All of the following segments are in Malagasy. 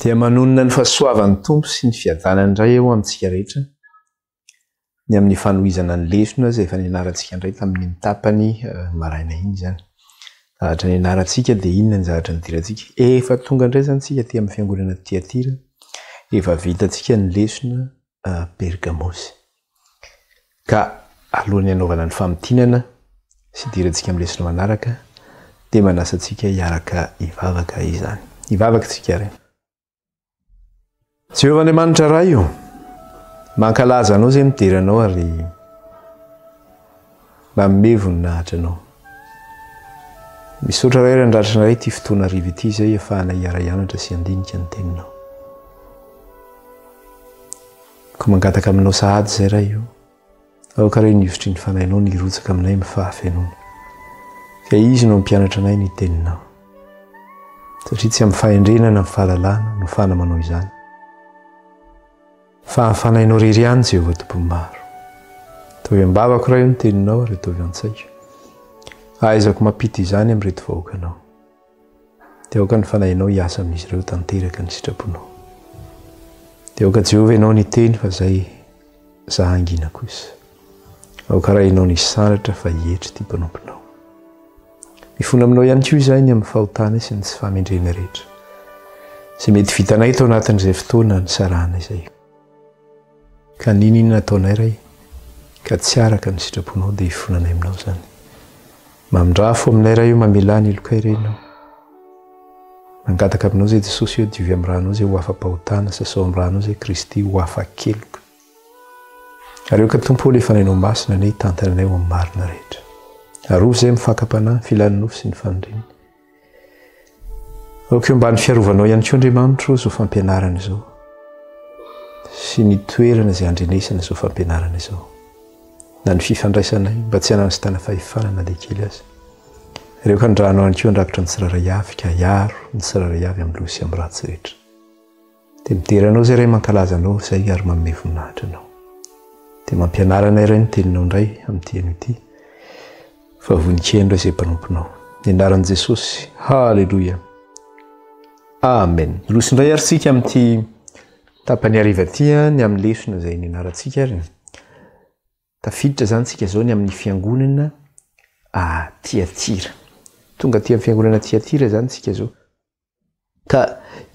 Dia manonona ny fahasoavan'ny Tompo sy ny fiadanany indray eo amintsika rehetra, ny amin'ny fanohizana ny lesona izay efa nianarantsika indray tamin'iny tapany maraina iny izany. Zavatra nianarantsika dia inona ny zavatra nidirantsika? Efa tonga indray izany isika aty amin'ny fiangonana Tyatira, efa vitantsika ny lesona Pergamosy. Ka alohan'ny hanaovana ny famintinana sy hidirantsika amin'ny lesona manaraka dia manasa antsika hiaraka hivavaka izany. Hivavaka isika ary. Jehovah Andriamanitra Ray o, mankalaza Anao izay midera Anao ary manome voninahitra Anao. Misaotra Ray randratra anay ity fotoana hariva ity izay ahafahana hiara-hianatra sy handinika ny Teninao. Koa mangataka aminao sahady izay Ray o, aoka re ny hofotry ny Fanahinao ny hirotsaka aminay amin'ny fahafenoana. Fa Izy no hampianatra anay ny Teninao. Satria tsy amin'ny fahendrena na amin'ny fahalalana no fana manao izany. Fa amin'ny Fanahinao irery ihany Jehovah Tompon'ny maro. Ataovy am-bavako Ray o ny Teninao ary ataovy an-tsaiko. Ahaizako mampita izany amin'ireto vahoakanao. Dia aoka ny Fanahinao hiasa amin'izy ireo tanteraka ny sitraponao. Dia aoka Jehovah Ianao niteny fa zay za hangina kosa. Aoka Ray Ianao nisandratra fa hietry ity mpanomponao. Mifona aminao ihany koa izahay ny amin'ny fahotanay sy ny tsy fahamendrehana rehetra. Izay mety vitanay tao anatin'izay fotoana nisarahana izay. Ka n'inon'inona ataonay Ray ka tsy araka ny sitraponao dia hifonanay aminao izany. Mamindraha fo aminay Ray o mamelà ny helokay re Ianao. Mangataka aminao izay Jesosy o diovy amin'ny ranao izay ho afa-pahotana, sasao amin'ny ranao izay Kristy ho afa-keloka. Ary aoka Tompo o le Fanahinao Masina anie hitantana anay ho amin'ny marina rehetra. Arovy izay amin'ny fakam-panahy, ny filan'ny nofo sy ny faniriany. Aoka eo ambany fiarovanao ihany koa Andriamanitro izao fampianarana izao sy ny toerana izay andrenesana izao fampianarana izao na ny fifandraisanay mba tsy hanana sy tana fahefana na dia kely aza. Ireo ka ny ranao ihany koa handrakotra ny tsirairay avy ka hiaro ny tsirairay avy amin'ny loza sy amin'ny ratsy rehetra. Dia midera Anao izay Ray mankalaza Anao izay ary manome voninahitra Anao. Dia mampianara anay Ray ny teninao indray amin'ity anio ity fa vonon-keno izay mpanomponao. Ny anaran'i Jesosy. Haleloia. Amen. Hiroso indray ary tsika amin'ity tapany hariva ity ny amin'ny lesona izay nianarantsika ary. Tafiditra izany tsika izao ny amin'ny fiangonana Tiatira. Tonga aty amin'ny fiangonana Tiatira izany tsika izao. Ka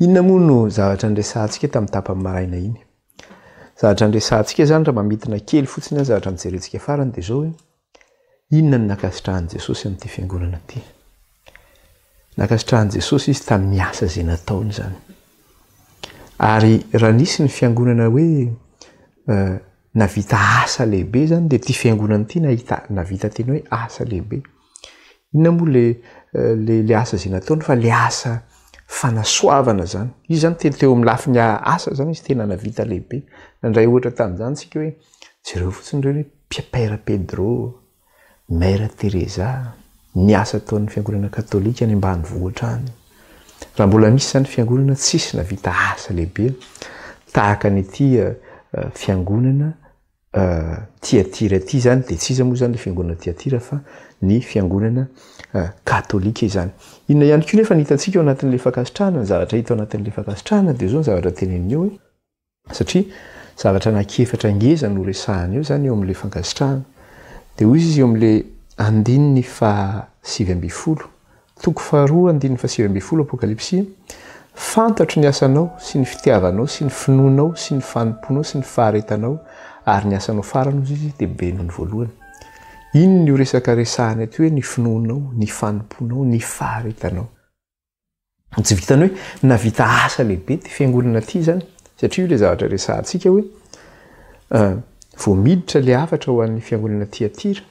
inona moa no zavatra niresahantsika tamin'ny tapany maraina iny? Zavatra niresahantsika izany raha mamintina kely fotsiny aho zavatra nijerentsika farany dia izao hoe inona no nankasitrahan'i Jesosy amin'ity fiangonana ity? Nankasitrahan'i Jesosy izy tamin'ny asa izay nataony izany. Ary raha nisy ny fiangonana hoe eh, navita asa lehibe izany dia ity fiangonana ity nahita navita tena hoe asa lehibe. Inona moa le le le asa izay nataony fa le asa fanasoavana zany. Izy zany tena teo amin'ny lafiny asa zany izy tena navita lehibe. Nandray ohatra tamin'izany tsika hoe jereo fotsiny ireny hoe Père Pedro, Mère Teresa, ny asa ataon'ny fiangonana katolika any ambanivohitra any. Raha mbola misy zany fiangonana tsisy navita asa lehibe tahaka an'ity fiangonana Tiatira ity izany dia tsy iza moa izany ilay fiangonana Tiatira fa ny fiangonana katolika izany. Inona ihany koa nefa ny hitantsika ao anatin'ilay fankasitrahana, ny zavatra hita ao anatin'ilay fankasitrahana dia izao ny zavatra teneniny eo hoe, satria zavatra anankiefatra ngeza no resahany eo izany eo amin'ilay fankasitrahana. Dia hoy izy eo amin'ilay andininy faha 19, Toko faharoa andininy fahasivy ambin'ny folo Apokalypsy, Fantatro ny asanao sy ny fitiavanao sy ny finoanao sy ny fanompoanao sy ny faharetanao ary ny asanao farany hozy izy dia be noho ny voalohany. Inona io resaka resahana eto hoe ny finoanao, ny fanompoanao, ny faharetanao? Tsy vitan'ny hoe navita asa lehibe ity fiangonana ity izany satria io ilay zavatra resahantsika hoe vao miditra ilay hafatra ho an'ny fiangonana Tyatira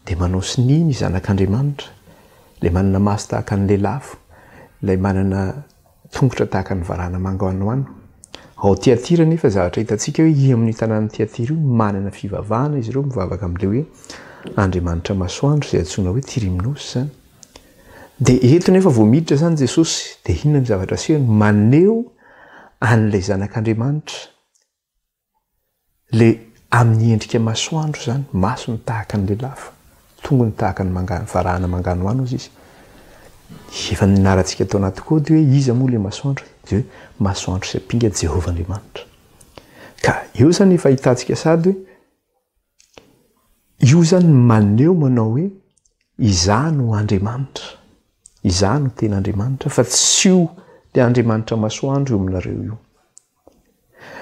dia manao sonia ny Zanak'Andriamanitra, ilay manana maso tahaka ny lelafo, ilay manana tongotra tahaka ny varahana manganohano. Ao Tyatira anefa zavatra hitantsika hoe io amin'io tanàn'i Tyatira io manana fivavahana izy ireo mivavaka amin'ilay hoe Andriamanitra masoandro izay antsoina hoe Tyrimnos izany. Dia eto nefa vao miditra izany Jesosy dia inona ny zavatra asehony? Maneho an'ilay Zanak'Andriamanitra Le amin'ny endrika masoandro izany, masony tahaka ny lelafo, tongony tahaka ny manga- varahana manganohano hozy izy. Efa nianarantsika tao anaty kôdy hoe iza moa le masoandro? Izay hoe masoandro sy ampinga Jehovah Andriamanitra. Ka eo izany efa hitantsika sady hoe io izany maneho manao hoe izaho no Andriamanitra, izaho no tena Andriamanitra fa tsy io le Andriamanitra masoandro eo aminareo io.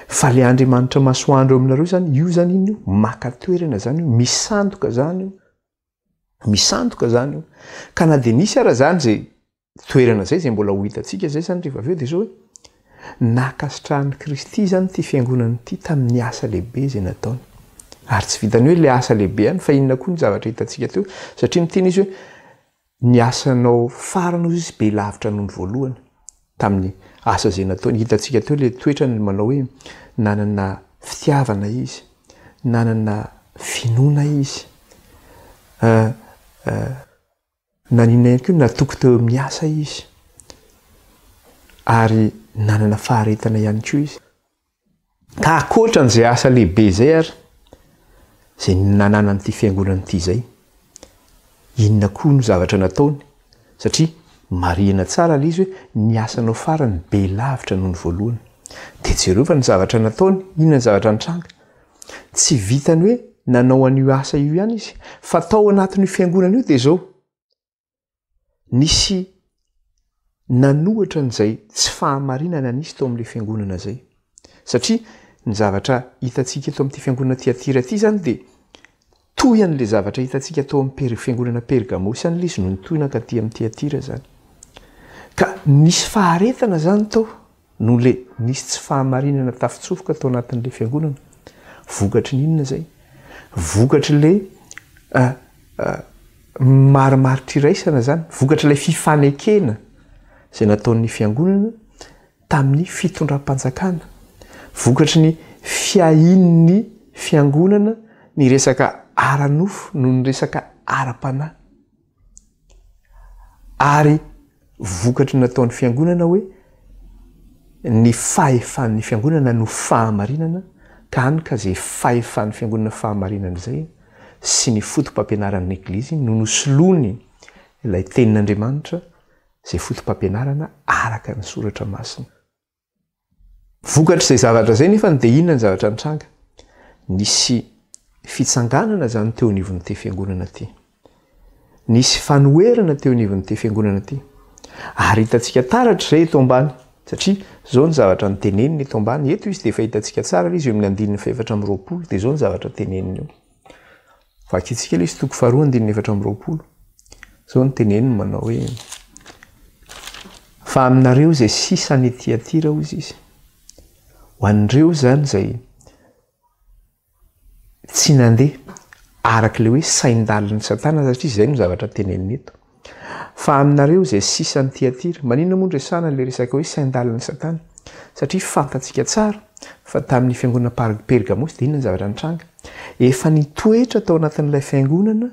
Fa le Andriamanitra masoandro eo aminareo izany, io izany inona io? Maka toerana izany io, misandoka izany io. Misandoka izany io. Ka na dia nisy ara izany izay toerana izay, izay mbola ho hitantsika izay izany rehefa avy eo dia izao hoe, nankasitrahan'i Kristy izany ity fiangonana ity tamin'ny asa lehibe izay nataony. Ary tsy vitan'ny hoe ilay asa lehibe ihany fa inona koa ny zavatra hitantsika teo, satria niteny izy hoe ny asanao farany hozy izy be lavitra noho ny voalohany tamin'ny asa izay nataony. Hitantsika teo ilay toetrany manao hoe nanana fitiavana izy, nanana finoana izy, Naninona ihany koa natoky teo amin'ny asa izy ary nanana faharetana ihany koa izy. Ka ankoatra an'izay asa lehibe izay ary, izay nananan'ity fiangonana ity izay, inona koa no zavatra nataony? Satria marihina tsara ilay izy hoe ny asanao farany be lavitra noho ny voalohany. Dia jereo fa ny zavatra nataony, inona ny zavatra nitranga? Tsy vitany hoe nanao an'io asa io ihany izy, fa tao anatin'io fiangonana io dia izao, nisy nanohitra an'izay tsy fahamarinana nisy tao amin'ilay fiangonana izay. Satria ny zavatra hitantsika eto amin'ity fiangonana Tyatira ity izany dia toy an'ilay zavatra hitantsika tao amin'ny fiangonana Pergamosy ihany ilay izy no nitohy nankaty amin'ny Tyatira izany. Ka nisy faharetana izany tao. Noho le nisy tsy fahamarinana tafitsofoka tao anatin'le fiangonana. Vokatry ny inona zay? Vokatry le marimaritra iraisana zany, vokatry ilay fifanekena zay nataon'ny fiangonana tamin'ny fitondram-panjakana, vokatry ny fiahian'ny fiangonana ny resaka ara-nofo noho ny resaka ara-panahy. Ary vokatry ny nataon'ny fiangonana hoe ny fahefan'ny fiangonana no fahamarinana ka hany ka izay fahefan'ny fiangonana fahamarinana izay sy ny foto-pampianaran'ny Eglizy no nosoloany ilay tenin'Andriamanitra izay foto-pampianarana araka ny soratra masina. Vokatr'izay zavatra izay nefa dia inona ny zavatra nitranga? Nisy fitsanganana izany teo anivon'ity fiangonana ity. Nisy fanoherana teo anivon'ity fiangonana ity. Ary hitantsika taratra izay eto ambany, satria izao ny zavatra noteneniny eto ambany, eto izy dia efa hitantsika tsara ilay izy eo amin'ny andininy fahefatra amby 20, dia izao ny zavatra teneniny eo. Vakintsika ilay izy toko faharoa andininy 24. Izao no teneniny manao hoe fa aminareo izay sisa any Tyatira hozy izy. Ho an'ireo izany izay tsy nandeha araka ilay hoe sain-dalin'i Satana satria izay no zavatra teneniny eto. Fa aminareo izay sisa any Tyatira, maninona moa no resahana ilay resaka hoe sain-dalin'i Satana? Satria fantatsika tsara fa tamin'ny fiangonana Pergamosy dia inona ny zavatra nitranga? Efa nitoetra tao anatin'ilay fiangonana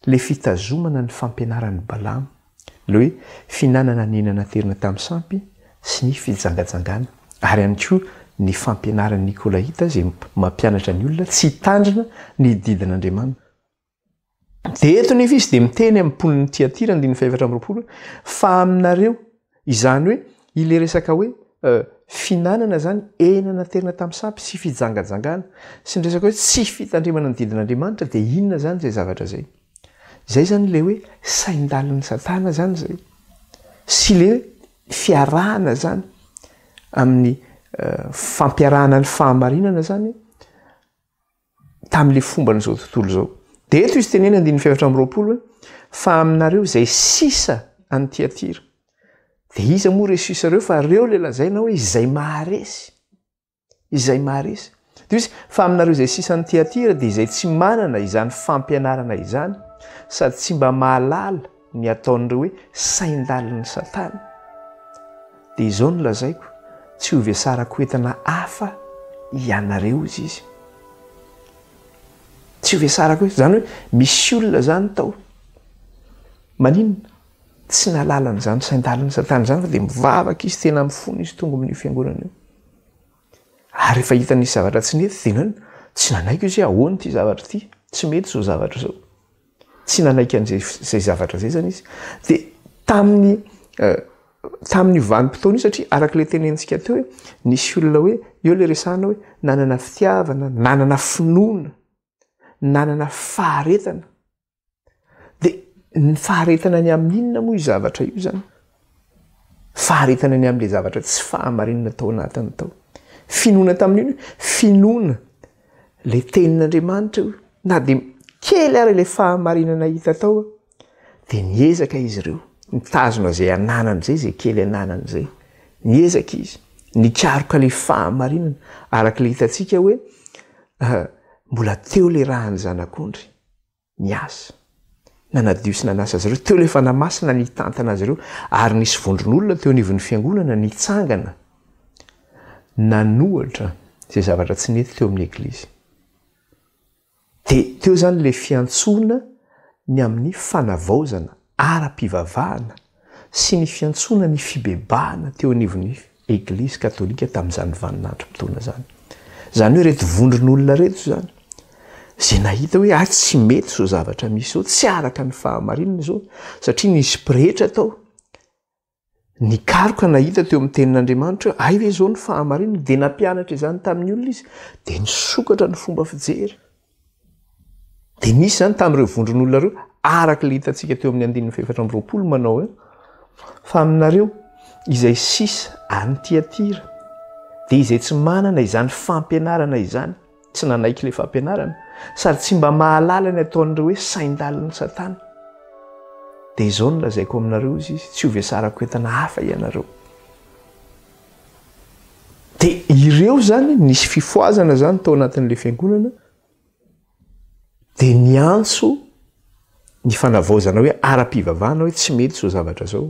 ilay fitazomana ny fampianaran'i Balama, ilay hoe fihinanana ny hena naterina tamin'ny sampy sy ny fijangajangana, ary ihany koa ny fampianaran'ny Nikolaita izay mampianatra ny olona tsy hitandrina ny didin'Andriamanitra. Dia eto nefa izy dia miteny amin'ny mponin'i Tyatira, andininy fahefatra amby 20 hoe, fa aminareo, izany hoe ilay resaka hoe fihinanana izany hena naterina tamin'ny sampy sy fijangajangana sy ny resaka hoe tsy fitandremana ny didin'Andriamanitra dia inona izany izay zavatra izay? Izay izany ilay hoe sain-dalin'i Satana izany izay sy ilay hoe fiarahana izany amin'ny fampiarahana ny fahamarinana izany tamin'ilay fomban'izao tontolo izao. Dia eto izy teneny andininy fahefatra amby 20 hoe fa aminareo izay sisa any Tyatira. Dia iza moa ireo sisa ireo fa ireo ilay lazaina hoe izay maharesy. Izay maharesy. Dia izy fa aminareo izay sisa any Tyatira dia izay tsy manana izany fampianarana izany sady tsy mba mahalala ny ataon'ireo hoe sain-dalin'i Satana. Dia izao no lazaiko, tsy ho vesarako entana hafa ianareo, hoy izy. Tsy ho vesarako entana, izany hoe misy olona izany tao. Maninona? Tsy nahalala an'izany sain-dalin'i Satana izany fa dia mivavaka izy, tena mifona izy tonga amin'io fiangonana io. Ary rehefa hita nisy zavatra tsy nety dia nan, tsy nanaiky izy hoe ahoana ity zavatra ity, tsy mety izao zavatra izao. Tsy nanaiky an'izay izay zavatra izay izany izy. Dia tamin'ny eh, tamin'io vanim-potoana io satria araka ilay tenenintsika teo hoe nisy olona hoe eo ilay resahana hoe nanana fitiavana, nanana finoana, nanana faharetana. Dia ny faharetana ny amin'inona moa io zavatra io izany? Faharetana ny amin'ilay zavatra tsy fahamarinana tao anatiny tao. Finoana tamin'inona? Finoana ilay tenin'Andriamanitra io. Na dia kely ary ilay fahamarinana hita tao, dia niezaka izy ireo nitazona izay ananany izay, izay kely ananany izay. Niezaka izy nikaroka ilay fahamarinana, araka ilay hitantsika hoe mbola teo ilay ràn'ny zanak'ondry. niasa, nanadio sy nanasa azy ireo, teo ilay Fanahy Masina nitantana azy ireo, ary nisy vondron'olona teo anivon'ny fiangonana nitsangana nanohatra izay zavatra tsy nety teo amin'ny Eglizy. Dia teo izany ilay fiantsoana ny amin'ny fanavaozana ara-pivavahana sy ny fiantsoana ny fibebahana teo anivon'ny Eglizy katolika tamin'izany vaninandrom-potoana izany. Izany hoe ireto vondron'olona ireto izany, izay nahita hoe ah tsy mety izao zavatra misy izao, tsy araka ny fahamarinana izao, satria nisy pretra tao, nikaroka nahita teo amin'ny tenin'Andriamanitra hoe hay ve izao ny fahamarinana, dia nampianatra izany tamin'ny olona izy, dia nisokatra ny fomba fijery. Dia nisy izany tamin'ireo vondron'olona ireo, araka ilay hitantsika teo amin'ny andininy fahefatra amby 20 manao hoe, Fa aminareo izay sisa any Tyatira, dia izay tsy manana izany fampianarana izany, tsy nanaiky ilay fampianarana, sady tsy mba mahalala ny ataon'ireo hoe sain-dalin'i Satana. Dia izao no lazaiko aminareo, hoy izy, tsy hovesarako entana hafa ianareo. Dia ireo izany, nisy fifohazana izany tao anatin'ilay fiangonana, dia niantso ny fanavaozana hoe ara-pivavahana hoe tsy mety izao zavatra izao.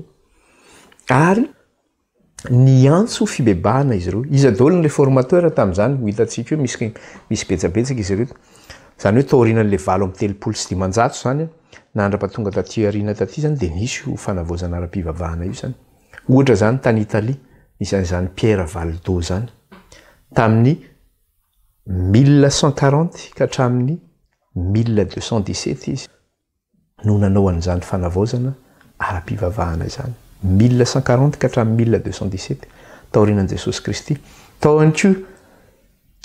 Ary niantso fibebahana izy ireo. Iza daholo ny réformateur tamin'izany? Ho hitantsika eo, misy, misy betsabetsaka izy ireo. Izany hoe taorianan'ilay 538 izany, nandra-pahatonga taty aoriana taty izany, dia nisy io fanavaozana ara-pivavahana io izany. Ohatra izany tany Italie, nisy an'izany Pierre Valdo izany. Tamin'ny 1140 ka hatramin'ny 1217 izy no nanao an'izany fanavaozana ara-pivavahana izany. 1140 ka hatramin'ny 1217, taorianan'i Jesosy Kristy. Tao ihany koa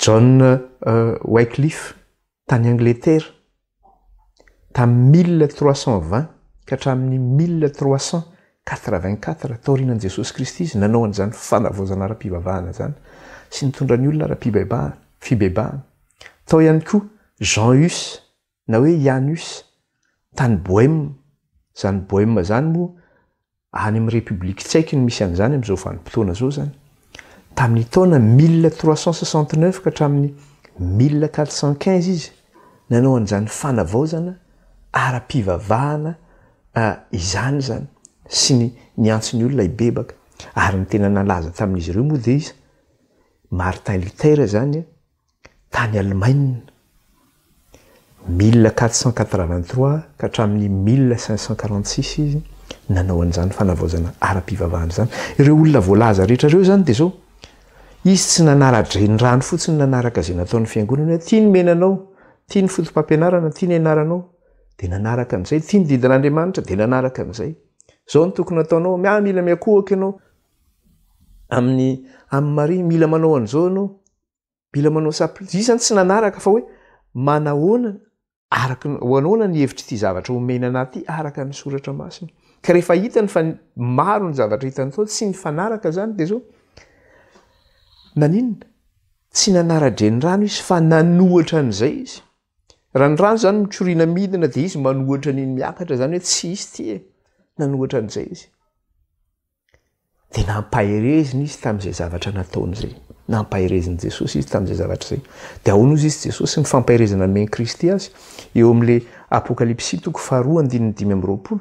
John Wycliffe tany Angletera, tamin'ny 1320 ka hatramin'ny 1384 taorianan'i Jesosy Kristy izy nanao an'izany fanavaozana ara-pivavahana izany sy nitondra ny olona ara-pibebahana, fibebahana. Tao ihany koa Jean Hus na hoe Jan Hus tany Bohème, izany Bohème izany moa Any amin'ny République Tchèque no misy an'izany amin'izao vanim-potoana izao izany. Tamin'ny taona 1369 ka hatramin'ny 1415 izy nanao an'izany fanavaozana ara-pivavahana izany izany sy ny niantso ny olona hibebaka. Ary ny tena nalaza tamin'izy ireo moa dia iza? Martin Luther izany tany Alemaina, 1483 ka hatramin'ny 1546 izy nanao an'izany fanavaozana ara-pivavahana izany. Ireo olona voalaza rehetra ireo izany dia izao, izy tsy nanara-drenirano fotsiny nanaraka izay nataon'ny fiangonana hoe tia ny menanao, tia ny foto-pampianarana, tia ny anaranao, dia nanaraka an'izay, tia ny didin'Andriamanitra, dia nanaraka an'izay. Izao no tokony hataonao, mila miakohoka ianao amin'ny amin'i Maria, mila manao an'izao ianao. Mila manao sapli, izy zany tsy nanaraka fa hoe manahoana araka ny, ho anahoana ny hevitr'ity zavatra omena anah ty araka ny soratra masina. Ka rehefa hitany fa maro ny zavatra hitany tao tsy nifanaraka zany de zao, naninona? Tsy nanara-drenirano izy fa nanohatra an'izay izy. Raha ny rano zany mikoriana midina de izy manohatra an'iny miakatra, zany hoe tsy izy ty e, nanohatra an'izay izy. Dia nampaherezina izy tamin'izay zavatra nataony izay. Nampaherezin'i Jesosy izy tamin'izay zavatra izay. Dia ahoana hozy izy Jesosy ny fampaherezana nomen'i Kristy azy? Eo amin'ilay Apokalypsy toko faharoa andininy 25.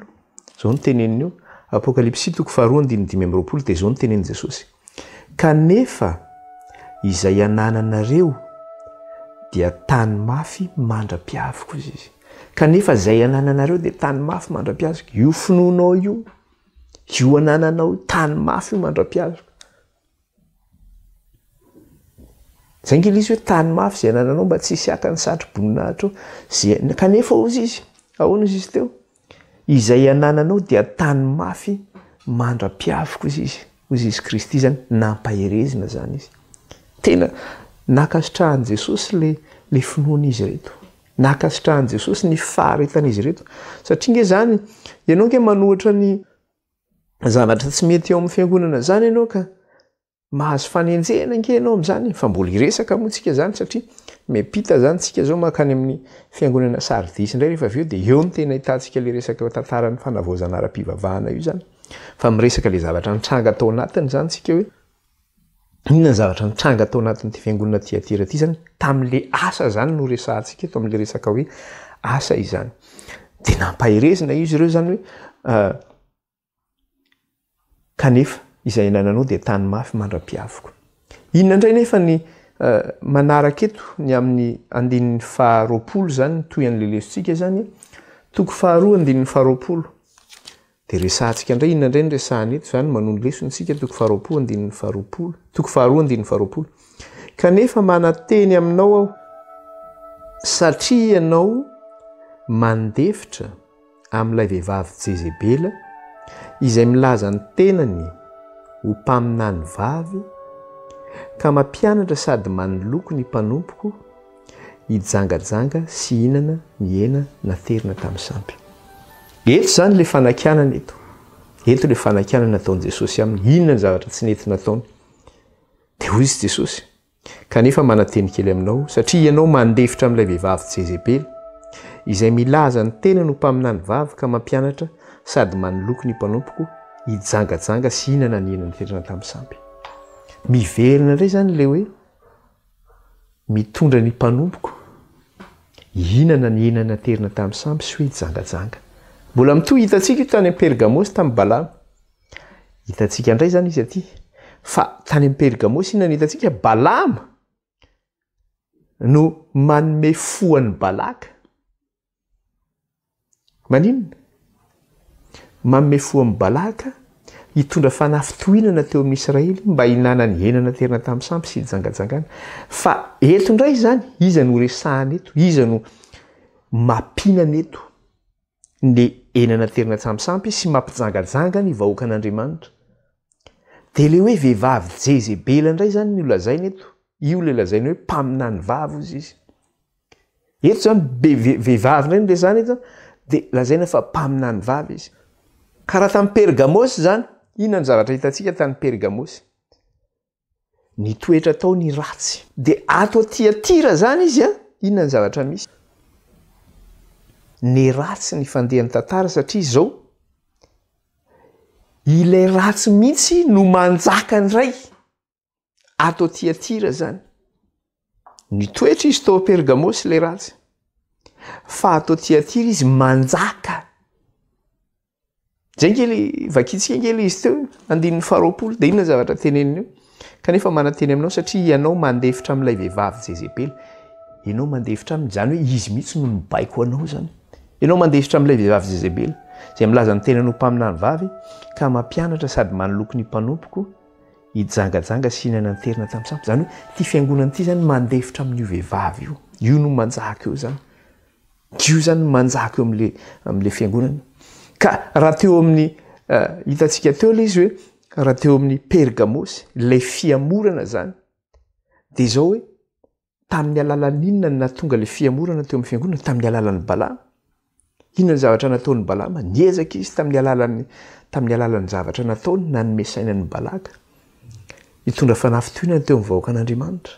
Izao no teneniny eo. Apokalypsy toko faharoa andininy 25 dia izao no tenenin'i Jesosy. Kanefa izay anananareo dia tany mafy mandra-piaviko hozy izy. Kanefa izay anananareo dia tany mafy mandra-piaviko. Io finoanao io. Io anananao io, tany mafy io mandra-piazoko. Zay nge izy hoe tany mafy izay anananao mba tsy hisy haka ny satro-boninahitra ao. Kanefa hozy izy, ahoana izy izy teo? Izay anananao dia tany mafy mandra-piaviko hozy izy, hozy izy Kristy izany, nampaherezina izany izy. Tena nankasitrahan'i Jesosy ilay ilay finoan'izy ireto. Nankasitrahan'i Jesosy ny faharetan'izy ireto. Satria nge izany, ianao nge manohitra ny zavatra tsy mety eo amin'ny fiangonana izany ianao ka mahazo fanenjehana ange ianao amin'izany, fa mbola hiresaka moa tsika izany satria miampita izany tsika izao mankany amin'ny fiangonana Sardisy indray rehefa avy eo dia eo no tena ahitantsika ilay resaka tantaran'ny fanavaozana ara-pivavahana io izany. Fa miresaka ilay zavatra nitranga tao anatiny izany tsika hoe inona ny zavatra nitranga tao anatin'ity fiangonana Tyatira ity izany tamin'ilay asa izany no resahantsika eto amin'ilay resaka hoe asa izany. Dia nampaherezina izy ireo izany hoe ah, Kanefa izay anananao dia tany mafy mandra-piaviko. Inona indray nefa ny manaraka eto ny amin'ny andininy faharoapolo izany, ny tohin'ilay lesontsika izany, toko faharoa andininy faharoapolo. Dia resahantsika indray, inona indray ny resahana eto izany, manohy ny lesona isika, toko faharoapolo andininy faharoapolo, toko faharoa andininy faharoapolo. Kanefa mananteny aminao aho, satria ianao mandefitra, amin'ilay vehivavy Jezebela, izay milaza ny tenany ho mpaminany vavy, ka mampianatra sady manoloko ny mpanompoko hijangajanga sy hihinana ny hena naterina tamin'ny sampy. Eto izany ilay fanakianana eto. Eto ilay fanakianana nataon'i Jesosy aminy. Inona ny zavatra tsy nety nataony? Dia hoy izy Jesosy, Kanefa mananteny kely aminao, satria ianao mandefitra amin'ilay vehivavy Jezebela, izay milaza ny tenany ho mpaminany vavy ka mampianatra sady manoloky ny mpanompoko hijangajanga sy hihinana ny hena nipetrana tamin'ny sampy. Miverina indray izany ilay hoe mitondra ny mpanompoko hihinana ny hena naterina tamin'ny sampy sy hoe hijangajanga. Mbola mitohy hitantsika io tany Pergamosy tamin'i Balama. Hitantsika indray izany izy aty. Fa tany amin'ny Pergamosy inona no hitantsika? Balama no manome fo an'i Balaka. Maninona? Manome fo an'i Balaka hitondra fanafintohinana teo amin'ny Israely mba hihinanany hena naterina tamin'ny sampy sy hijangajangana. Fa eto indray izany, iza no resahana eto? Iza no mampinana eto? ny hena naterina tsampisampy sy mampijangajanga ny vahoakan'Andriamanitra. Dia ilay hoe vehivavy Jezebela indray izany no lazaina eto. Io ilay lazaina hoe mpaminany vavy hozy izy. Eto izany be vehivavy indray no resahana eto, dia lazaina fa mpaminany vavy izy. Ka raha tamin'i Pergamosy izany, inona ny zavatra hitantsika tany Pergamosy? Nitoetra tao ny ratsy. Dia ato Tyatira izany izy an, inona ny zavatra misy? Ny ratsy ny fandehan'ny tantara satria izao, ilay ratsy mihitsy no manjaka indray ato Tyatira izany. Nitoetra izy tao Pergamosy ilay ratsy, fa ato Tyatira izy manjaka. Zay nge le vakintsika nge le izy teo andininy faharoapolo dia inona zavatra teneniny eo? Kanefa mananteny aminao satria ianao mandefitra amin'ilay vehivavy Jezebela. Ianao mandefitra aminy, izany hoe izy mihitsy no mibaiko anao izany. Ianao mandefitra amin'ilay vehivavy Jezebela, izay milaza ny tenany ho mpaminany vavy ka mampianatra sady manoloky ny mpanompoko hijangajanga sy hihinana ny terina tamin'ny sampy. Izany hoe ity fiangonana ity izany mandefitra amin'io vehivavy io. Io no manjaka eo izany. Io izany no manjaka eo amin'le amin'le fiangonana. Ka raha teo amin'ny eh, hitantsika teo ilay izy hoe raha teo amin'ny Pergamosy, ilay fihamorana izany, dia izao hoe tamin'ny alalan'ny inona no nahatonga ilay fihamorana teo amin'ny fiangonana? Tamin'ny alalan'ny Balama. Inona ny zavatra nataon'i Balama? Niezaka izy tamin'ny alalan'ny tamin'ny alalan'ny zavatra nataony nanome saina an'i Balaka hitondra fanafintohinana teo amin'ny vahoakan'Andriamanitra.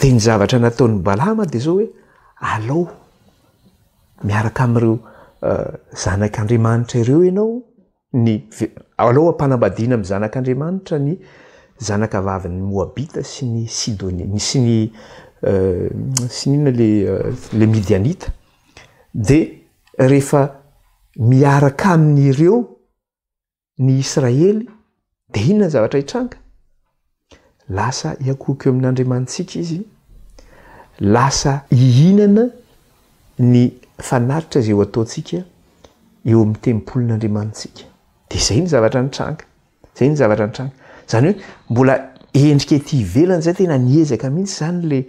Dia ny zavatra nataon'i Balama dia izao hoe, alao miaraka amin'ireo zanak'Andriamanitra ireo ianao, ny alao ampanambadiana amin'ny zanak'Andriamanitra ny zanakavavin'ny Moabita sy ny Sidonia, sy ny sy ny inona le le Midianita. Dia rehefa miaraka amin'ireo ny Israely, dia inona ny zavatra hitranga? Lasa hiankohoka eo amin'Andriamanitsika izy, lasa hihinana ny fanatitra izay ho ataontsika eo amin'ny tempolin'Andriamanitsika. Dia izay ny zavatra nitranga. Izay ny zavatra nitranga. Izany hoe mbola endrika ety ivelany izay tena niezaka mihitsy izany le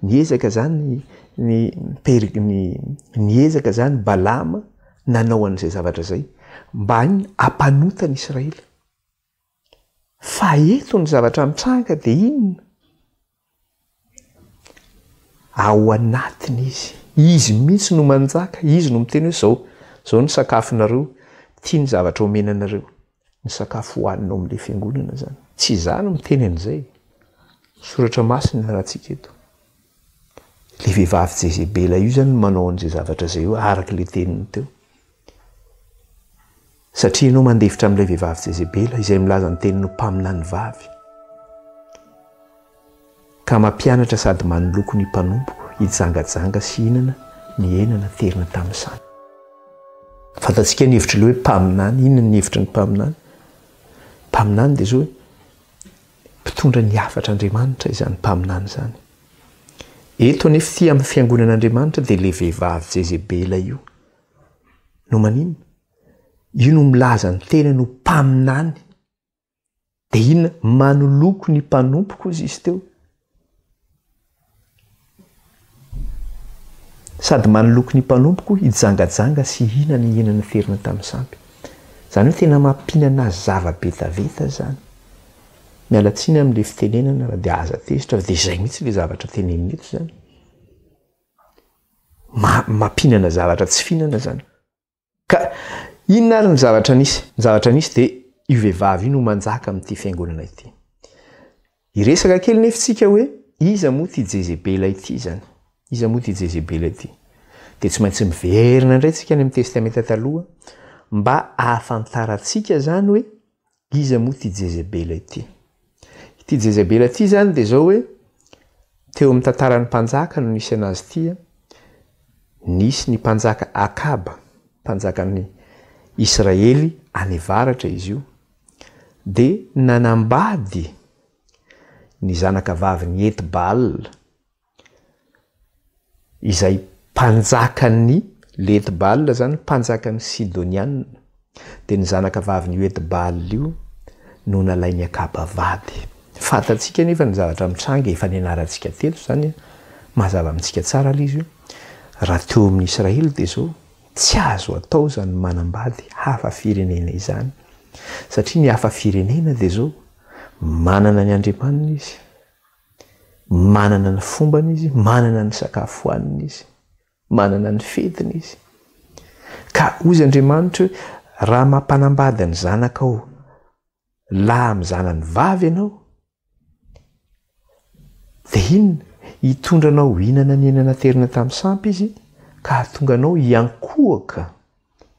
niezaka izany ny ny niezaka izany Balama nanao an'izay zavatra izay. Mba inona? Hampanota ny Israely. Fa eto ny zavatra mitranga dia inona? Ao anatiny izy. Izy mihitsy no manjaka, izy no miteny hoe zao, zao ny sakafonareo, ity ny zavatra omena anareo. Ny sakafo hohanina ao amin'ilay fiangonana izany. Tsy izaho no miteny an'izay. Soratra masina iarahantsika eto. Ilay vehivavy Jezebela io izany no manao an'izay zavatra izay io araka ilay teniny teo. Satria ianao mandefitra amin'ilay vehivavy Jezebela izay milaza ny teniny ho mpaminany vavy. Ka mampianatra sady manoloko ny mpanompoko hijangajanga sy hihinana ny hena naterina tamin'ny sampy. Fantatsika ny hevitr'ilay hoe mpaminany. Inona ny hevitry ny mpaminany? Mpaminany dia izao hoe mpitondra ny hafatr'Andriamanitra izany mpaminany izany. Eto anefa ity amin'ny fiangonan'Andriamanitra dia ilay vehivavy Jezebela io no maninona? Io no milaza ny tenany ho mpaminany. Dia inona? Manoloko ny mpanompoko hozy izy teo. Sady manoloko ny mpanompoko hijangajanga sy hihinana ny hena noferina tamin'ny sampy. Izany hoe tena mampihinana azy zava-betaveta izany. Miala tsiny amin'ilay fitenenana fa dia aza tezitra fa dia izay mihitsy ilay zavatra tenenina eto izany. Mampihinana zavatra tsy fihinana izany. Ka inona ary ny zavatra nisy? Ny zavatra nisy dia io vehivavy io no manjaka amin'ity fiangonana ity. Hiresaka kely nefa isika hoe iza moa ity Jezebela ity izany? Iza moa ity Jezebela ity? Dia tsy maintsy miverina indray tsika any amin'ny Testamenta Taloha mba hahafantarantsika izany hoe Iza moa ity Jezebela ity? Ity Jezebela ity izany dia izao hoe, teo amin'ny tantaran'ny mpanjaka no nisy anazy ity, nisy ny mpanjaka Akaba, mpanjakan'ny Israely any avaratra izy io, dia nanambady ny zanaka vavin'i Etbaal, izay mpanjakan'ny Letbaal izany, mpanjakan'ny Sidoniana, dia ny zanaka vavin'io Etbaal io no nalain'i Akaba vady. Fantatsika anefa ny zavatra mitranga, efa nianarantsika teto izany, mazava amintsika tsara ilay izy hoe, raha teo amin'ny Israely dia izao, tsy azo atao izany manambady hafa firenena izany, satria ny hafa firenena dia izao, manana ny andriamaniny izy, Manana ny fombany izy, manana ny sakafo hohaniny izy, manana ny fetiny izy. Ka hozy Andriamanitra hoe, raha mampanambady ny zanakao lahy amin'ny zanany vavy ianao, dia inona? Hitondra anao hihinana ny hena naterina tamin'ny sampy izy, ka hahatonga anao hiankohoka.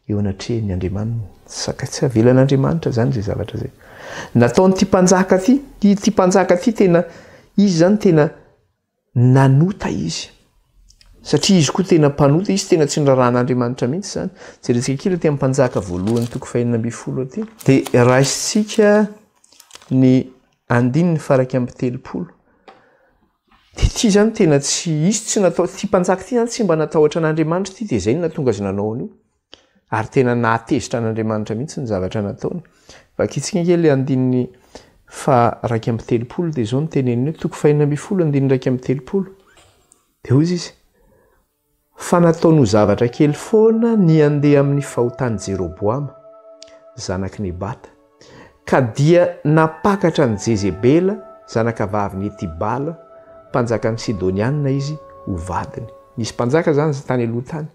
eo anatrehan'ny Andriamaniny. Saka tsy avelan'Andriamanitra izany izay zavatra izay. Nataon'ity mpanjaka ity, ity mpanjaka ity tena, izy izany tena nanota izy. Satria izy koa tena mpanota, izy tena tsy niraharahan'Andriamanitra mihitsy izany. Jerentsika kely aty amin'ny mpanjaka voalohany toko fahenina ambin'ny folo aty. Dia raisintsika ny andininy faha 31. Dia ity izany tena tsy, izy tsy natao, ity mpanjaka ity izany tsy mba natahotra an'Andriamanitra ity, dia izay no nahatonga azy nanao an'io. Ary tena nahatezitra an'Andriamanitra mihitsy ny zavatra nataony. Vakintsika ange ilay andininy faha 31 dia izao no teneniny hoe, toko fahenina ambin'ny folo andininy 31. Dia hoy izy, Fa nataony ho zavatra kely foana ny handeha amin'ny fahotan'i Jeroboama, zanak'i Nebata, ka dia nampakatra an'i Jezebela, zanakavavin'i Etibala, mpanjakan'ny Sidonianina izy, ho vadiny. Nisy mpanjaka izany tany aloha tany,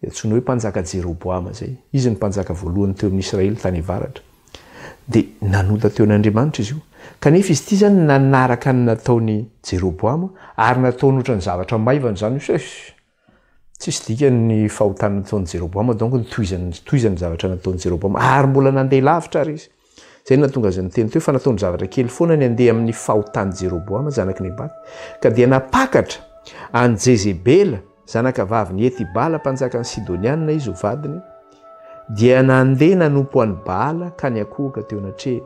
antsoina hoe mpanjaka Jeroboama izay. Izy no mpanjaka voalohany teo amin'ny Israely tany avaratra. Dia nanota teo an'Andriamanitra izy io. Kanefa izy ity izany nanaraka ny nataon'i Jeroboama ary nataony ohatran'ny zavatra maivana izany hoe sss, tsisy dikany ny fahotana nataon'i Jeroboama donc nitohizany nitohizany ny zavatra nataon'i Jeroboama ary mbola nandeha lavitra ary izy. Izay no nahatonga azy niteny teo fa nataony zavatra kely foana ny handeha amin'ny fahotan'i Jeroboama zanak'i Nebata ka dia nampakatra an'i Jezebela zanaka vavin'i Etibala mpanjakan'ny Sidonianina izy ho vadiny. Dia nandeha nanompo an'i Baala ka niankohoka teo anatrehany.